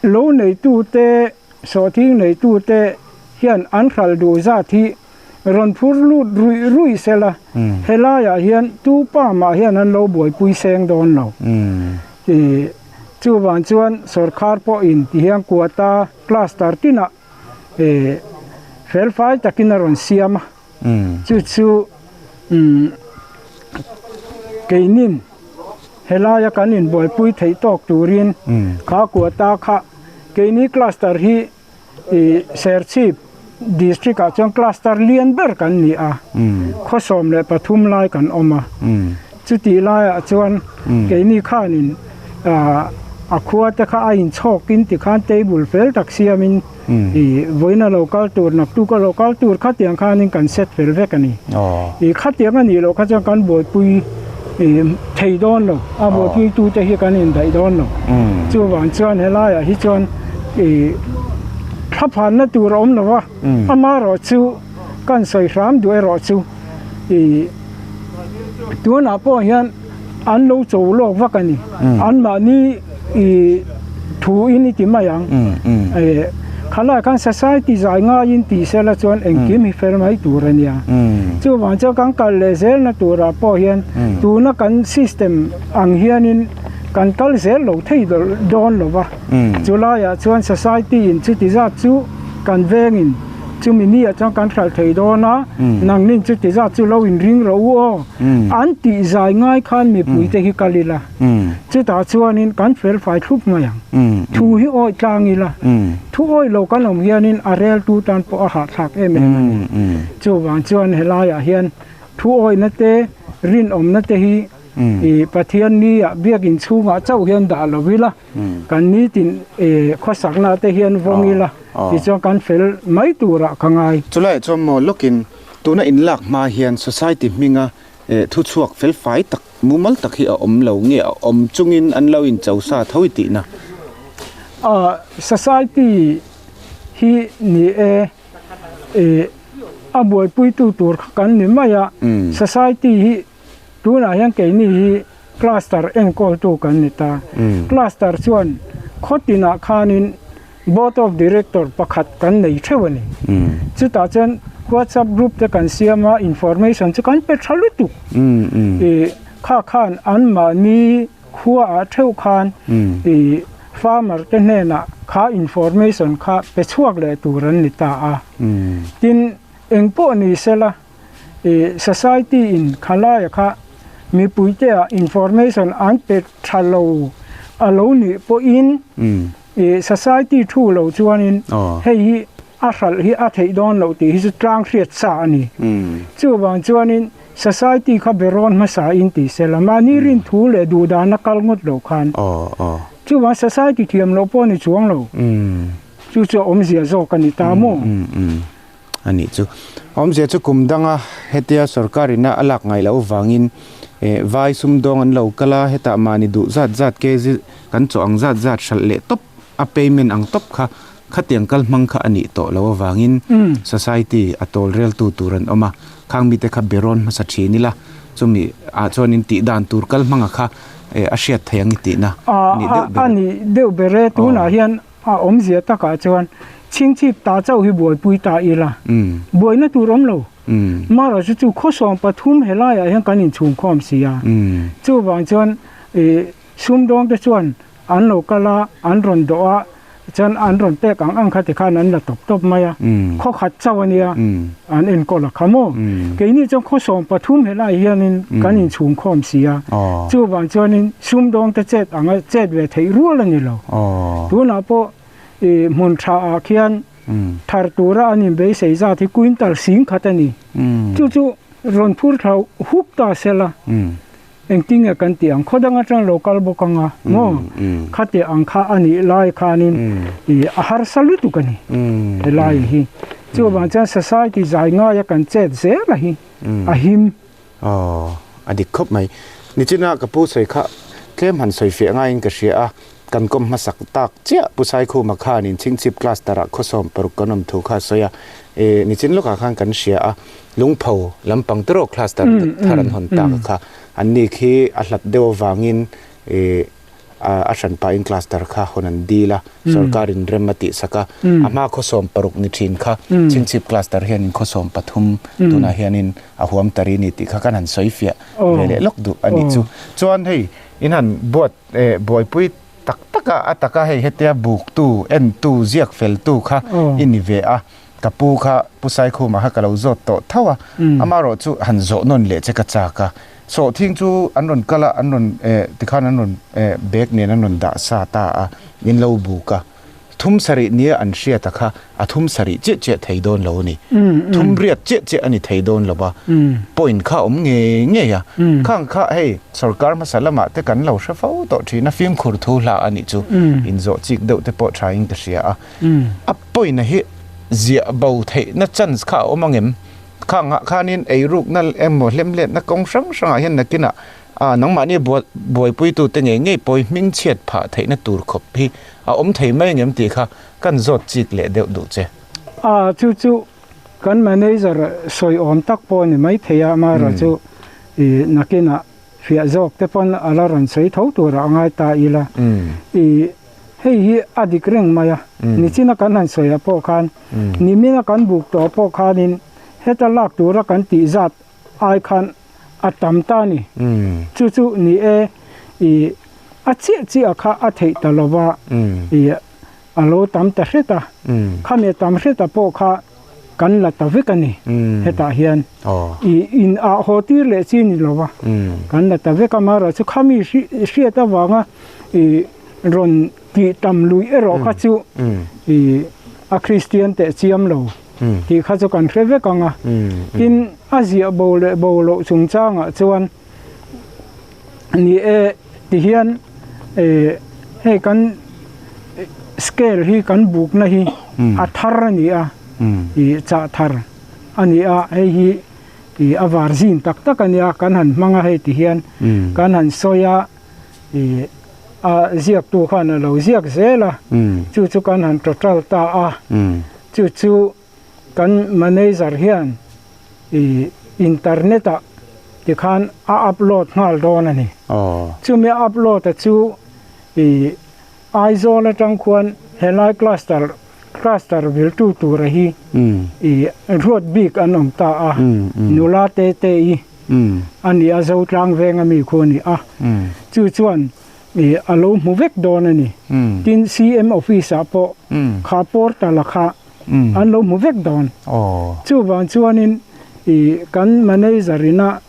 lo neitute, sawhthing neitute hian an hralh duh zat hi rawn phur lut ruih ruih sela, helaiah hian tu pa mah hian an lo buaipui seng dawn lo. Ih chuvang chuan sawrkhar pawhin tihian quota cluster tinah eh felfai takin a rawn siam a chu chu umm keinin helaia kan inbuaipui theih tawk turin kha quota kha keini cluster hi ih Serchhip district ah chuan cluster lian ber kan ni a khaw 13 lai kan awm a chutih laiah chuan keini khanin ah a khua te kha a inchhawkin tikhan table fel tak siamin ih vawiin a lo kal tur naktuk a lo kal tur khatiang khanin kan set fel vek a ni. Ih khatiang a nih loh kha chuan kan buaipui ih thei dawn lo a buaipui tu te hi kan indaih dawn lo. Chuvang chuan helaiah hi chuan ih thlaphanna tur a awm lo va amaherawh chu kan sawi hram duh erawh chu ih tunah pawh hian an lo cho lawk vak a ni. Anmahni ih thu in i ti mai ang. Eh khalai khan society zai ngaiin tih sela chuan engkim hi fel mai tur a nia. Chuvang chuan kan kal leh zelna turah pawh hian tuna kan system ang hianin kan kal zel lo thei dawn lo va. Chulaiah chuan society in chuti zat chu kan vengin chumi ni ah chuan kan hralh thei dawn a, nangnin chuti zat chu lo inring rawh u aw. An tih zai ngai khan mipui te hi kal ila, chutah chuanin kan fel fai thlup mai ang. Thu hi awih tlang ila, thu awih lo kan awm hianin a reltu tan pawh a hahthlak em em a ni. Chuvang chuan helaiah hian thu awihna te, rinawmna te hi ih Pathian nia biakin chhungah chauh hian dah lo ila, kan nitin khawsakna te hian vawng ila tichuan kan fel mai turah ka ngai. Chulaiah chuan maw lawkin Tuna inlak hma hian society hminga thuchhuak felfai tak mumal tak hi a awm lo nge a awm chungin an lo incho sa tho i tihna? Society hi ni e, a buaipuitu tur kha kan ni mai a, society hi tunah hian keini hi cluster enkawltu kan ni ta. Cluster chuan khaw tinah khanin Board of Director pakhat kan nei theuh a ni. Chutah chuan WhatsApp group te kan siam a, information chu kan pe tha lutuk. Ih kha khan anmahni khuaah theuh khan ih farmer te hnenah kha information kha pe chhuak leh tur an ni ta a. Tin, engpawh ni sela ih society in khalaia kha mipui te ah information an pe tha lo a lo nih pawhin ih society thu lo chuanin hei hi a hralh hi a theih dawn loh tih hi chu tlang hriat sa a ni. Chuvang chuanin society kha be rawn hmasa in ti sela mahni rin thu leh duh dan a kal ngawt lo khan chuvang society thiam loh pawh a ni chuang lo. Chu chu a awmzia zawk a ni ta maw? A nih chu. Awmzia chu kum danga hetia sorkar ina a lak ngaih loh avangin eh vai sumdawng an lo kal a, hetah mahni duh zat zat kg kan chaw ang zat zat hralh leh tawp a payment ang tawp kha khatiang kal hmang kha a nih tawh loh avangin society a tawl reltu tur an awm a, khang mite kha be rawn hmasa thin ila chumi ah chuanin tih dan tur kal hmanga kha eh a hriat thei ang i tihna a nih deuh ber e. A nih deuh ber e, tunah hian A awmzia takah chuan chhingchhip ta chauh hi buaipui ta ila, buaina tur awm lo. Mara chu chu khaw 13 helaiah hian kan inchhungkhawm si a. Chuvang chuan sumdawng te chuan an lo kal a, an rawn dawh a, chuan an rawn pek ang ang kha tikhan an la tawp tawp mai a. Khaw khat chauh a nia, an enkawl a kha maw. Keini chuan khaw 13 helai hianin kan inchhungkhawm si a. Chuvang chuanin sumdawng te chet anga chet ve theih rual a ni lo. Tunah pawh ih hmun tha ah khian thar tura an inbeisei zat hi quintal 10,000 a ni. Chu chu rawn phur thla huk ta sela. Engtinge kan tih ang? Khaw dang atang lo kal bawk ang a, maw? Khati ang kha a nih lai khanin ih a harsa lutuk a ni helai hi. Chuvang chuan society zai ngaia kan chet zel a hi a him. Aw, a dik khawp mai. Nichina ka pu sawi kha tlem han sawi fiah ngaiin ka hria a, kan kawm hmasak tak chiah Pu Saikhuma khanin Chhingchhip Cluster ah khawsawm paruk kan awm thu kha a sawi a, ih nichin lawkah khan kan hria a, Lungpho lampang te rawh cluster thar an hawn tak kha an ni khi a hlat deuh avangin ih a hran pahin cluster kha hawn an dil a, sorkar in rem a tih sak a, a hma khawsawm paruk ni thin kha Chhingchhip cluster hianin khawsawm pathum tunah hianin a huam ta ri ni tih kha kan han sawi fiah ve leh lawk duh a nih chu. Chuan hei in han buat buaipui tak tak a, a taka hei hetia buktu, entu, ziak feltu kha i ni ve a. Ka pu kha Pu Saikhuma kha ka lo zawt tawh tho a, amaherawh chu han zawh nawn leh che ka chak a. Sawhthing chu an rawn kal a, an rawn eh tikhan an rawn eh bag nen an rawn dah sa ta a, min lo buk a. Thum sarih nia an hriat a kha a thum sarih chiah chiah thei dawn lo a ni. Thum riat chiah chiah a ni thei dawn lo a, point kha a awm ngei ngei a. Khang kha hei sorkar hmasa lamah te kan lo hre fo tawh thin a, fimkhur thu hlah a nih chu inzawh chik deuh te pawh thain ka hria a. A pawina hi ziah bo theihna chance kha a awm angem? Khangah khanin eirukna emaw hlemhletna kawng hrang hrangah hian nakinah ah nangmahni buaipuitute ngei ngei pawi hmingchhiat phah theihna tur khawp hi a awm thei mai angem tih kha kan zawt chik leh deuh duh che. A, chu chu kan manager sawi awm tak pawh a ni maithei a, amaherawhchu ih nakinah Fiah zawk te pawn a la rawn sawi tho turah a ngai ta ila. I hei hi a dik reng mai a, nichina kan han sawiah pawh khan nimina kan buk tawh pawh khanin heta lak tura kan tih zat ai khan a tam ta a ni. Chu chu ni e, i a chiah chiah kha a theih ta lo va, i a lo tam ta hret a, khami a tam hret a pawh kha kan la ta vek a ni hetah hian i in ah haw tir leh chi ni lo va kan la ta vek a marawh chu khami hriat avanga i rawn tih tam lui erawh kha chu i a Kristian teh chiam lo tih kha chu kan hre vek ang a tin a ziah bo leh bo loh chungchangah chuan Ni e, tihian hei kan scale hi kan bukna hi a thar a ni a, ih chah thar a ni a, hei hi ih a var zin tak tak a nia kan han hmang a hei tihian kan han sawi a, ih a ziaktu khan a lo ziak zel a, chu chu kan han total ta a, chu chu Kan manager hian i internet ah tikhan a upload nghal dawn a ni. Chumi a upload a chu i Aizawl atang khuan helai cluster cluster viltu tura hi i ruat bik an awm ta a, nula te te i a ni a, Zotlang venga mi khu a ni a, chu chuan i a lo hmu vek dawn a ni. Tin CM office ah pawh kha portal a kha an lo hmu vek dawn. Chuvang chuanin i kan manager ina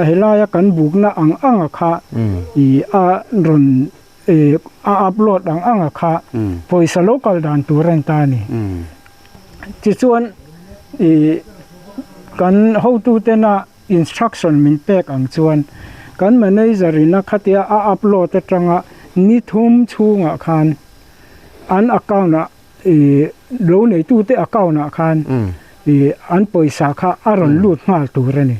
helaia kan bukna ang anga kha i a rawn a upload ang anga kha pawisa lo kal dan tur a ni ta a ni. Tichuan i kan hotutena instruction min pek ang chuan kan manager ina khatia a upload atanga ni thum chhungah khan an account ah ih lo neitute account ah khan ih an pawisa kha a rawn lut nghal tur a ni.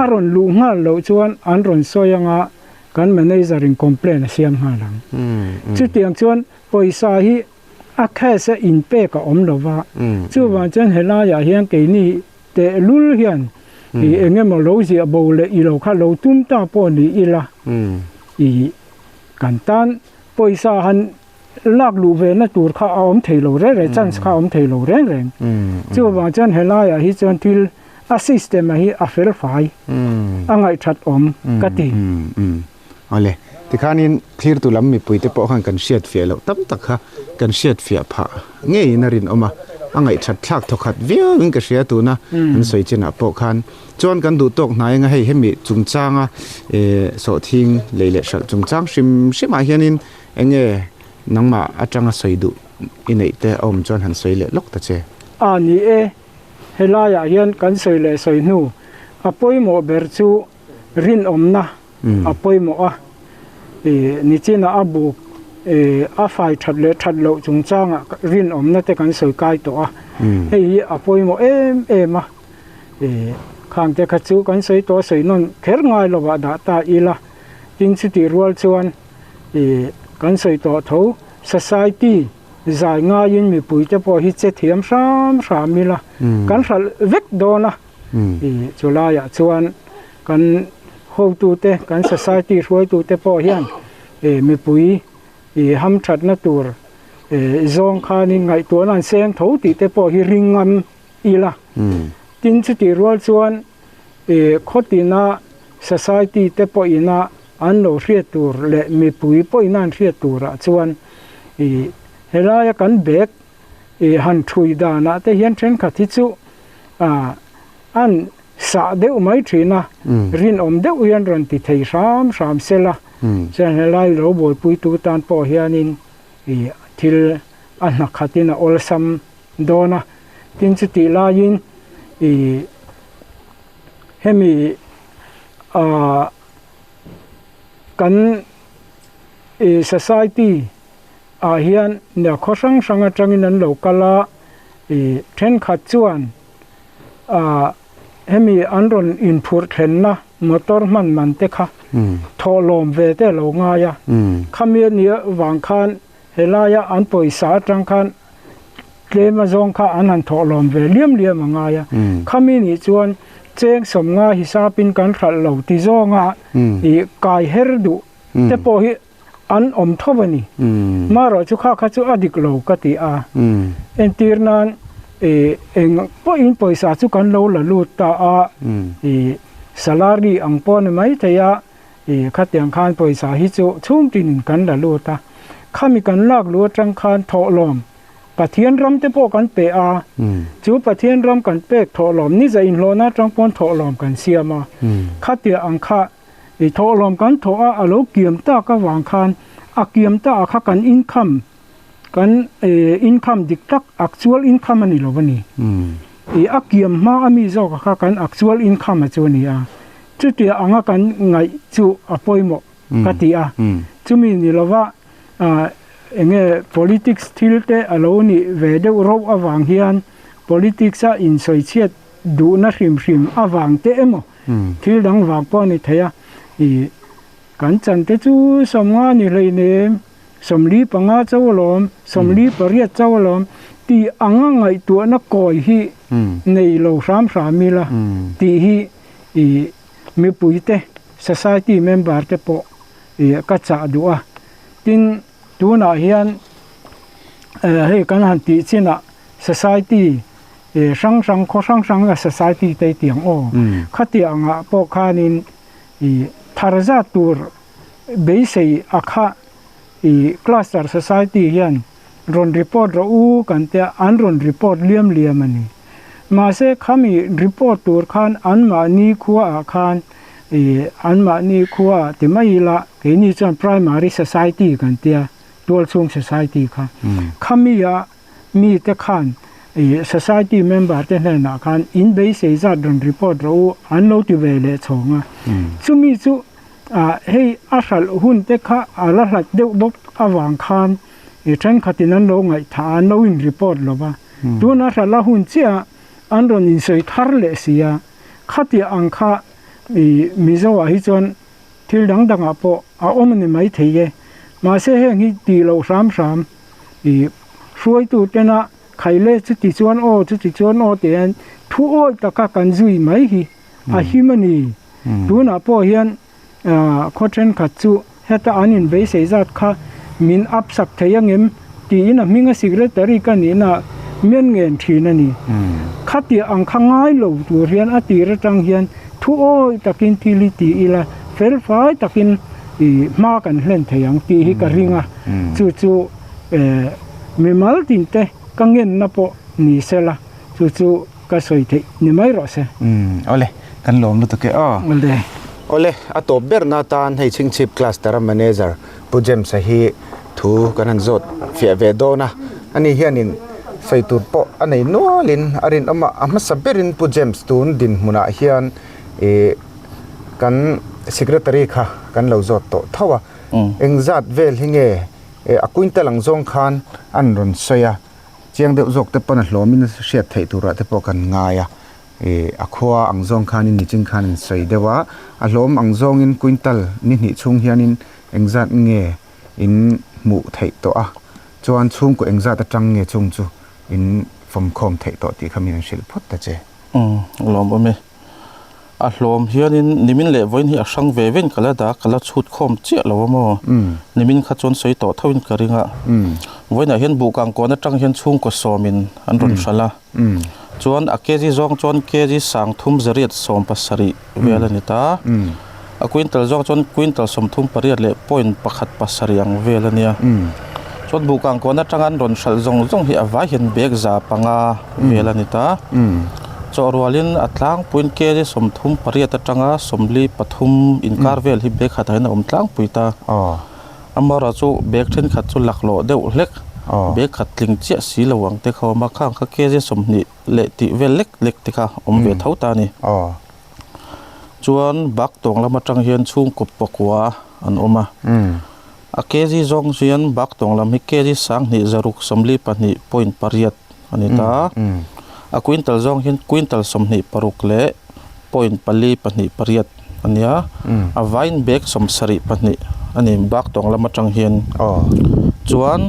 A rawn luh nghal loh chuan an rawn sawi anga kan manager in complaint a siam nghal ang. Chutiang chuan pawisa hi a cash a inpek a awm lova, chuvang chuan helaiah hian keini tehlul hian ih eng emaw lo ziah bo leh i lo kha lo tum ta pawh ni ila ih kan tan pawisa han lak luh ve na tur kha a awm thei lo reng reng chance kha a awm thei lo reng reng chuvang chuan helaiah hi chuan thil a system a hi a fel fai a ngaihthat awm ka ti. Awle, tikhanin thlirtu lam mipuite pawh khan kan hriat fiah loh tam tak kha kan hriat fiah phah ngeiin a rinawm a, a ngaihthat thlak thawkhat viauin ka hria tuna an sawi chinah pawh khan chuan kan duh tawk hnai anga hei hemi chungchanga eh sawhthing lei leh hralh chungchang hrim hrimah hianin Enge nangmah atanga sawi duh i neih te a awm chuan han sawi leh lawk ta che. A ni e, helaiah hian kan sawi leh sawi hnu a pawimawh ber chu rinawmna a pawimawh a, ih nichinah a buk ih a fai that leh that loh chungchangah rinawmna te kan sawi kai tawh a, hei hi a pawimawh em em a, ih khang te kha chu kan sawi tawh a sawi nawn kher ngai lovah dah ta ila, tin chutih rual chuan ih kan sawi tawh tho society zai ngaiin mipui te pawh hi che thiam hram hram ila kan hralh vek dawn a ih chu laiah chuan kan hotute kan society hruaitute pawh hian ih mipui ih hamthatna tur ih zawng khanin ngaihtuahna an seng tho tih te pawh hi ring ngam ila tin chutih rual chuan ih khawtina society te pawhina an lo hriat tur leh mipui pawhina an hriat turah chuan ih helaia kan bag ih han thui danah te hian thenkhat hi chu ah an sah deuh mai thin a, rinawm deuh hian rawn ti thei hram hram sela chuan helai lo buaipuitu tan pawh hianin ih thil a hna khatin a awlsam dawn a, tin chutih laiin ih hemi ah kan ih society ah hian nia khaw hrang hrang atangin an lo kal a ih thenkhat chuan ah hemi an rawn inphurh thlenna motor hman man te kha thawhlawm ve te a lo ngai a khami a nih avang khan Helaia an pawisa atang khan tlem azawng kha an han thawhlawm ve liam liam a ngai a, khami nih chuan cheng sawmnga hisapin kan hralh lo ti zawnga ih kai her duh te pawh hi an awm tho a ni. Marawh chu kha kha chu a dik lo ka ti a, entir nan ih eng pawhin pawisa chu kan lo la lut ta a, ih salary ang pawh a ni maithei a, Ih, khatiang khan pawisa hi chu chhung tinin kan la lut a, khami kan lak luh atang khan thawhlawm Pathian ram te pawh kan pe a, chu Pathian ram kan pek thawhlawm ni zah inhlawhna atang pawn thawhlawm kan siam a, khatia ang kha ih thawhlawm kan thawh a, a lo kiam tak avang khan a kiam ta ah kha kan income kan ih income dik tak actual income a ni lo a ni. Ih a kiam hma a mi zawk ah kha kan actual income a chu a ni a. Chutia anga kan ngaih chu a pawimawh ka ti a, chumi ni lova enge politics thil te a lo nih ve deuh rauh avang hian politics a insawichhiat duhna hrim hrim avang te emaw thil dang vang pawh a ni thei a, ih kan chan te chu sawmnga ni hleinem, 45 chauh alawm, 48 chauh alawm tih anga ngaihtuahna kawi hi nei lo hram hram ila tih hi ih mipuite society member te pawh ih ka chah duh a. Tin, tunah hian hei kan han tih chinah society ih hrang hrang khaw hrang hranga society te tiang aw khatiang angah pawh khanin ih thar zat tur beisei a kha ih cluster society hian rawn report rawh u kan tia an rawn report liam liam a ni. Mahse khami report tur khan anmahni khua ah khan ih anmahni khua ah ti mai ila keini chuan primary society kan tia tualchhung society kha khami ah mi te khan ih society member te hnenah khan in beisei zat rawn report rawh u an lo ti ve leh chhawng a chumi chu ah hei a hralh hun te kha a la hlat deuh bawk avang khan ih thenkhatin an lo ngaihthah a an lo in report lo va tuna hralh a hun chiah an rawn insawi thar leh si a khatiah ang kha ih Mizo ah hi chuan thil dang dangah pawh a awm a ni maithei e mahse heng hi tih loh hram hram ih hruaitu tena khaile chuti chuan aw chuti chuan aw tih hian thu awi taka kan zui mai hi a him a ni. Tunah pawh hian khaw thenkhat chu heta an inbeisei zat kha min up sak thei angem tiin a hminga secretary ka nihna mian ngen thin a ni. Khatiah ang kha ngai lo tur hian a tir atang hian thu awi takin thil hi ti ila felfai takin ih hma kan hlen thei ang tih hi ka ring a, chu chu mimal tin te ka ngenna pawh ni sela chu chu ka sawi theih ni mai rawh se. Umm awle kan lawm lutuk e aw. Awle. Awle a tawp berna atan hei Chhingchhip Cluster a Manager Pu James-a hi thu kan han zawt fiah ve dawn a, ani hianin sawi tur pawh a nei nualin a rinawm a, a hmasa berin Pu James tun dinhmunah hian ih kan. Secretary kha kan lo zawt tawh tho a, engzat vel hi nge a quintal ang zawng khan an rawn sawi a, chiang deuh zawk te pawn a hlawmin hriat theih turah te pawh kan ngai a, a khua ang zawng khanin nichin khan an sawi deuh a, a hlawm ang zawngin quintal ni hnih chhung hianin engzat nge in hmuh theih tawh a, chuan chhungkaw engzat atang nge chung chu in fawmkhawm theih tawh tih kha min an hrilh phawt ta che. Umm lawm awm e. A hlawm hianin nimin leh vawiin hi a hrang ve vein ka la dah a, ka la chhut khawm chiah lo a maw? Nimin kha chuan sawi tawh thoin ka ring a. Vawiinah hian buhkang kawn atang hian chhungkaw sawmin an rawn hralh a. Chuan a kg zawng chuan kg sangthum zariat sawm pasarih vel a ni ta. A quintal zawng chuan quintal 38 leh point pakhat pasarih ang vel a nia. Chuan buhkang kawn atanga an rawn hralh zawng zawng hi a vai hian bag 500 vel a ni ta. Chawh rualin a tlangpuiin kg 38 atanga 43 inkar vel hi bag khatah hian a awm tlangpui ta. Amaherawhchu chu bag thenkhat chu laklawh deuh hlek, bag khat tling chiah si lo ang te kha a awm a, khang kha kg 20 leh tih vel lek lek te kha awm ve tho ta a ni. Chuan bak tawng lam atang hian chhungkaw pakua an awm a. A kg zawng hian bak tawng lam hi kg 2642 point pariat a ni ta. A quintal zawng hian quintal 26 leh point pali pahnih pariat a ni a. A vaiin bag 72 a ni bak tawng lam atang hian. Chuan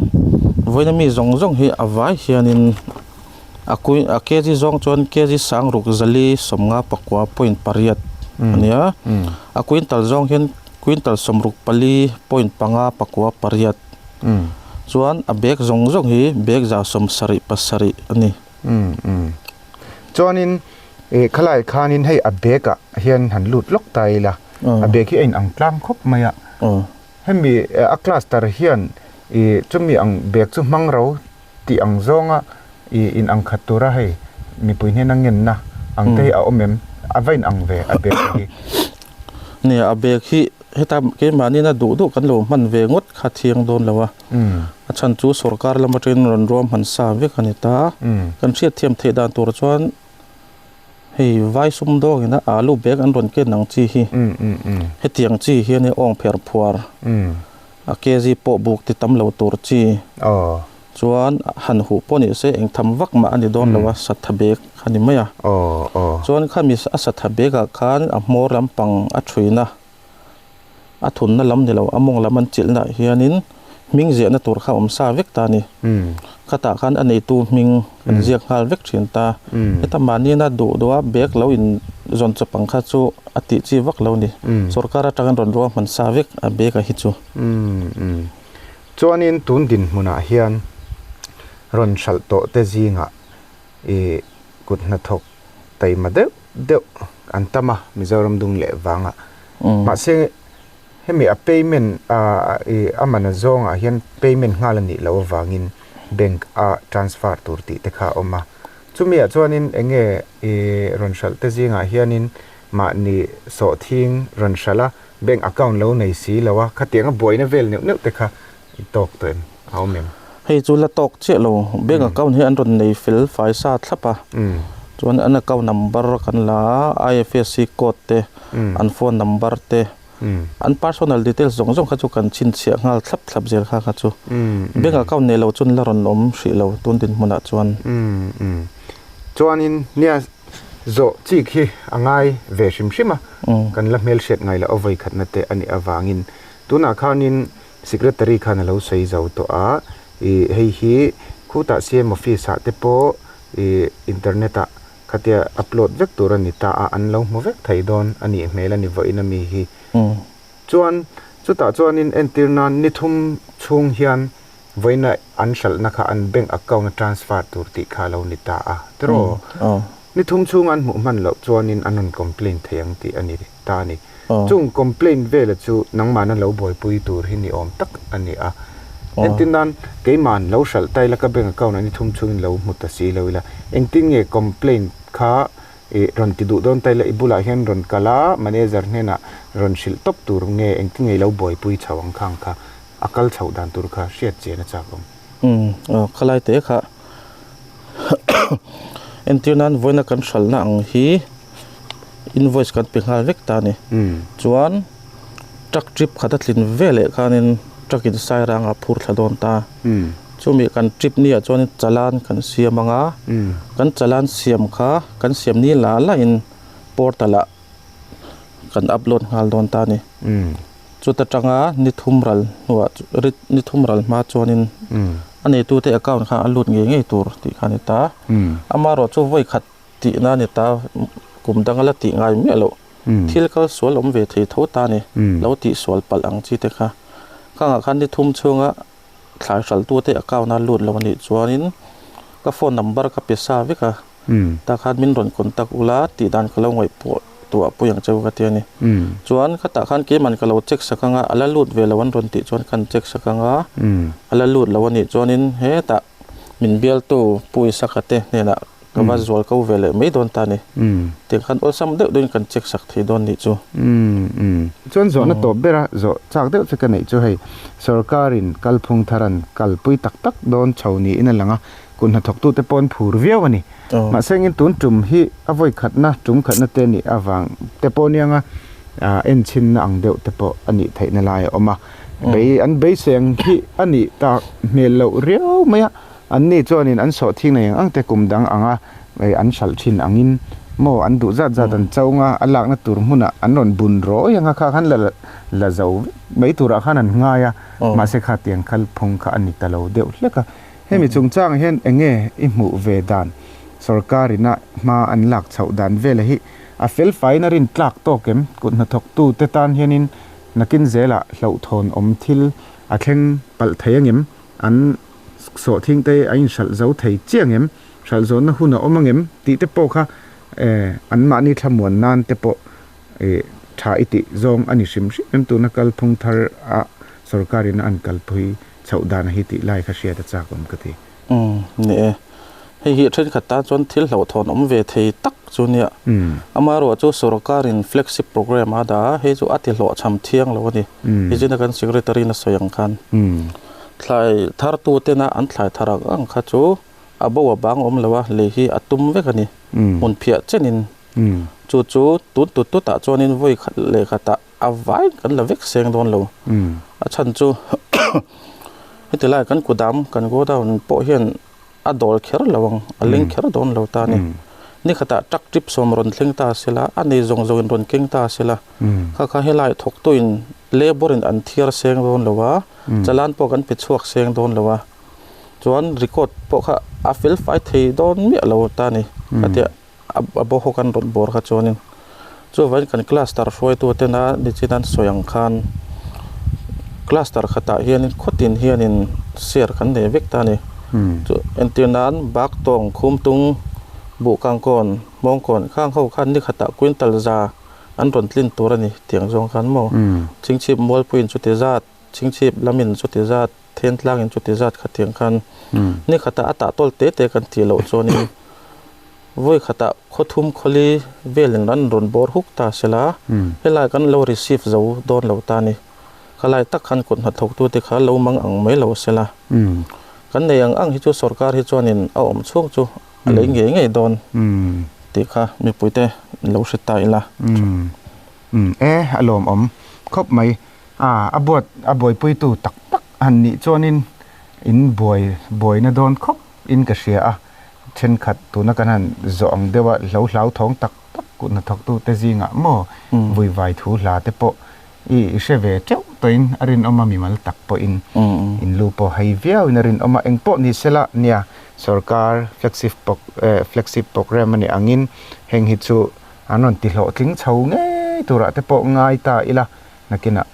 vawiin ami zawng zawng hi a vai hianin. A kui a kg zawng chuan kg 6459 point pariat a ni a a quintal zawng hian quintal 64 point panga pakua pariat chuan a bag zawng zawng hi bag 77 a ni. Chuanin ih khalai khanin hei a bag ah hian han lut lawk ta ila a bag hi a inang tlang khawp mai a hemi a cluster hian ih chumi ang bag chu hmang ro Tih ang zawnga i in ang khat tura hei mipui hnena ngenna ang te hi a awm em? A va in ang ve a bag hi. Nia a bag hi heta keimahniin a duh duh kan lo hman ve ngawt kha thiang dawn lo a. A chhan chu sorkar lam atangin rawn ruahman sa vek a ni ta. Kan hriatthiam theih dan tur chuan hei vai sumdawngin a alu bag an rawn ken ang chi hi hetiang chi hian hei awng pher phuar. A kg pawh buk ti tam lo tur chi chuan han huh pawh ni se eng tham vak mah a ni dawn lo a, satha bag a ni mai a. Chuan khami a satha bag ah khan a hmawr lampang a thuina a thunna lam ni lo a mawng lam an chilhna ah hianin hming ziahna tur kha a awm sa vek ta a ni. Khatah khan a neitu hming an ziak nghal vek thin ta. Heta mahniina duh duh a bag lo in zawn chawp ang kha chu a tih chi vak lo ni. Sorkar atangin rawn ruahman sa vek a bag a hi chu. Chuanin tun dinhmunah hian rawn hralh tawh te zingah ih kut hnathawk taima deuh deuh an tam a Mizoram dung leh vangah. Mahse Hemi a payment a i a man a zawngah hian payment nghal a nih loh avangin bank a transfer tur tih te kha a awm a. Chumi ah chuanin eng nge i rawn hralh te zingah hianin mahni sawhthing rawn hralh a bank account lo nei si lo a, khatiang a buaina vel neuh neuh te kha i tawk tawh em? A awm em? Hei chu la tawk chiah lo, bank account hi an rawn nei fel fai sa thlap a, chuan an account number kan la a, IFSC code te, an phone number te, An personal details zawng zawng kha chu kan chhinchhiah nghal thlap thlap zel kha kha chu. Bank account nei lo chuan la rawn awm hrih lo tun dinhmunah chuan. Chuanin nia zawh chik hi a ngai ve hrim hrim a, kan la hmelhriat ngai loh a vawi khatna te a nih avangin tunah khanin secretary khan a lo sawi zo tawh a, ih hei hi khutah CM office ah te pawh ih internet ah Khatia upload vek tur a ni ta a, an lo hmu vek thei dawn a nih hmel a ni vawiin a mi hi. Chuan chutah chuanin entir nan ni thum chhung hian vawiina an hralhna kha an bank account a transfer tur tih kha a lo ni ta a, tiraw? Ni thum chhung an hmuh hman loh chuanin an rawn complain thei ang tih a ni ta a ni. Chung complaint vela chu nangmahna lo buaipui tur hi ni awm tak a ni a. Entir nan keima'n lo hralh ta ila ka bank account ah ni thum chhungin lo hmu ta si lo ila engtin nge complaint kha i rawn ti duh dawn ta ila i bulah hian rawn kal a manager hnenah rawn hrilh tawp tur nge engtin nge i lo buaipui chho ang khang kha a kal chhoh dan tur kha hriat chian a chak awm. Umm aw khalai te kha entir nan vawiina kan hralhna ang hi invoice kan pe nghal vek ta a ni. Chuan. Truck trip khat a tlin veleh khanin truck in Sairang ah phur thla dawn ta. Chumi kan trip ni ah chuanin chalan kan siam ang a, kan chalan siam kha kan siam ni la la in portal ah kan upload nghal dawn ta a ni. Chuta tanga ni thum ral hnuah ni thum ral hma chuanin a neitute account kha a lut ngei ngei tur tih kha a ni ta. Amaherawh chu vawi khat tihna a ni ta, kum danga la tih ngai miah loh. Thil kal sual awm ve thei tho ta ni, lo tih sual palh ang chi te kha. Khangah khan ni thum chhunga thlai hralhtute account a lut lo a nih chuanin ka phone number ka pe sa vek a, tah khan min rawn contact ula tih dan ka lo ngaihpawh tuah pui ang che u ka ti a ni. Chuan khatah khan keiman ka lo check sak anga a la lut ve lo an rawn tih chuan ka han check sak anga a la lut lo a nih chuanin hetah min bialtu Pu Isaka te hnenah Ka va zual ko ve leh mai dawn ta ni. Tiang khan awlsam deuh deuhin kan check sak thei dawn nih chu. Chuan zawhna tawp bera zawh chak deuh chu ka neih chu hei sorkarin kalphung thar an kalpui tak tak dawn chho niin a lang a, kut hnathawktute pawh an phur viau a ni. Mahse engin tun tum hi a vawi khatna tum khatna te nih avang te pawh anianga enchhinna ang deuh te pawh a nih theihna lai a awm a. Bei an beisei ang hi a nih tak hmel loh riau mai a. Anni chuanin an sawh thing nei ang ang te kum dang anga an hralh thin angin maw an duh zat zat an cho anga a lakna tur hmunah an rawn bun rawi anga kha khan la la zo vek mai turah khan an ngai a, mahse kha tiang kalphung kha a ni ta lo deuh hlek a. Hemi chungchangah hian eng nge i hmuh ve dan sorkarina hma an lak chhoh dan vela hi a fel faiin a rin tlak tawk em? Kut hnathawktu te tan hianin nakin zelah hlauhthawn awm thil a thleng palh thei angem? An sawhthing te a inhralh zo thei chiah ngem, hralh zawnna hun a awm angem tih te pawh kha an mahni thlamuan nan te pawh tha i tih zawng a ni hrim hrim em tuna kalphung thar a sorkarin a an kalpui chhoh dan a hi tih lai kha hriat a chak awm ka ti. Umm ni e. Hei hi thenkhat tan chuan thil hlauhthawn awm ve thei tak chu nia. Amaherawh chu sorkarin flagship programme a dah a, hei chu a ti hlawhchham thiang lo a ni. Hizina kan secretary in a sawi ang khan. Thlai thartu tena an thlai thar ang ang kha chu a bo a bang awm lo a, lei hi a tum vek a ni. Hmun phiah chenin chu chu tun tut tutah chuanin vawi khat leh khatah a vaiin kan la vek seng dawn lo. A chhan chu heti lai kan kudam kan godown pawh hian a dawl kher lo ang, a leng kher dawn lo ta a ni. Ni khatah truck trip sawm rawn thleng ta se la, a nei zawng zawngin rawn keng ta se la, kha kha helai thawktuin labour in an thiar seng dawn lo a, chalan pawh kan pe chhuak seng dawn lo a, chuan record pawh kha a fel fai thei dawn miah lo ta a ni. Khatia a bo ho kan rawn bawr kha chuanin chuvangin kan cluster hruaitu tena nichin an sawi ang khan cluster khatah hianin khawtin hianin share kan nei vek ta a ni. Chu entir nan bak tawng khumtung buhkangkawn hmawngkawn khang ho khan ni khatah quintal za an rawn tlin tur a ni tiang zawng khan maw chingchhip mualpuiin chuti zat chingchhip lamin chuti zat Thentlang in chuti zat kha tiang khan ni khatah a tah tawl te te kan tih loh chuanin vawi khatah khawthum khawli velin an rawn bawr huk ta se la, helai kan lo receive zo dawn lo ta ni. Khalai tak khan kut hnathawktu te kha lo mang ang mai lo se la, kan nei ang ang hi chu sorkar hi chuanin a awm chhung chu a lei ngei ngei dawn tih kha mipuite lo hre ta ila. E, a lawmawm khawp mai. A, a buat a buaipuitu tak tak han nih chuanin in buai buaina dawn khawp in ka hria a, thenkhat tuna kan han zawh ang deuha hlo hlauthawng tak tak kut hnathawktute zingah maw vuivai thu hla te pawh i hre ve teuh tawhin a rinawm a, mimal tak pawhin in lu pawh hei viauin a rinawm a, engpawh ni sela nia sorkar flexi flexi programme a nih angin heng hi chu an rawn ti hlawhtling chho ngei turah te pawh ngai ta ila. Nakinah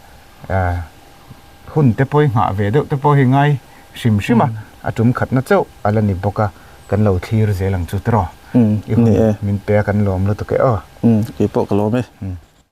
hun te pawh hi nghah ve deuh te pawh hi ngai hrim hrim a, a tum khatna chauh a la ni bawk a, kan lo thlir zel ang chu tiraw? I hun min pe a kan lawm lutuk e aw. Keipawh ka lawm e.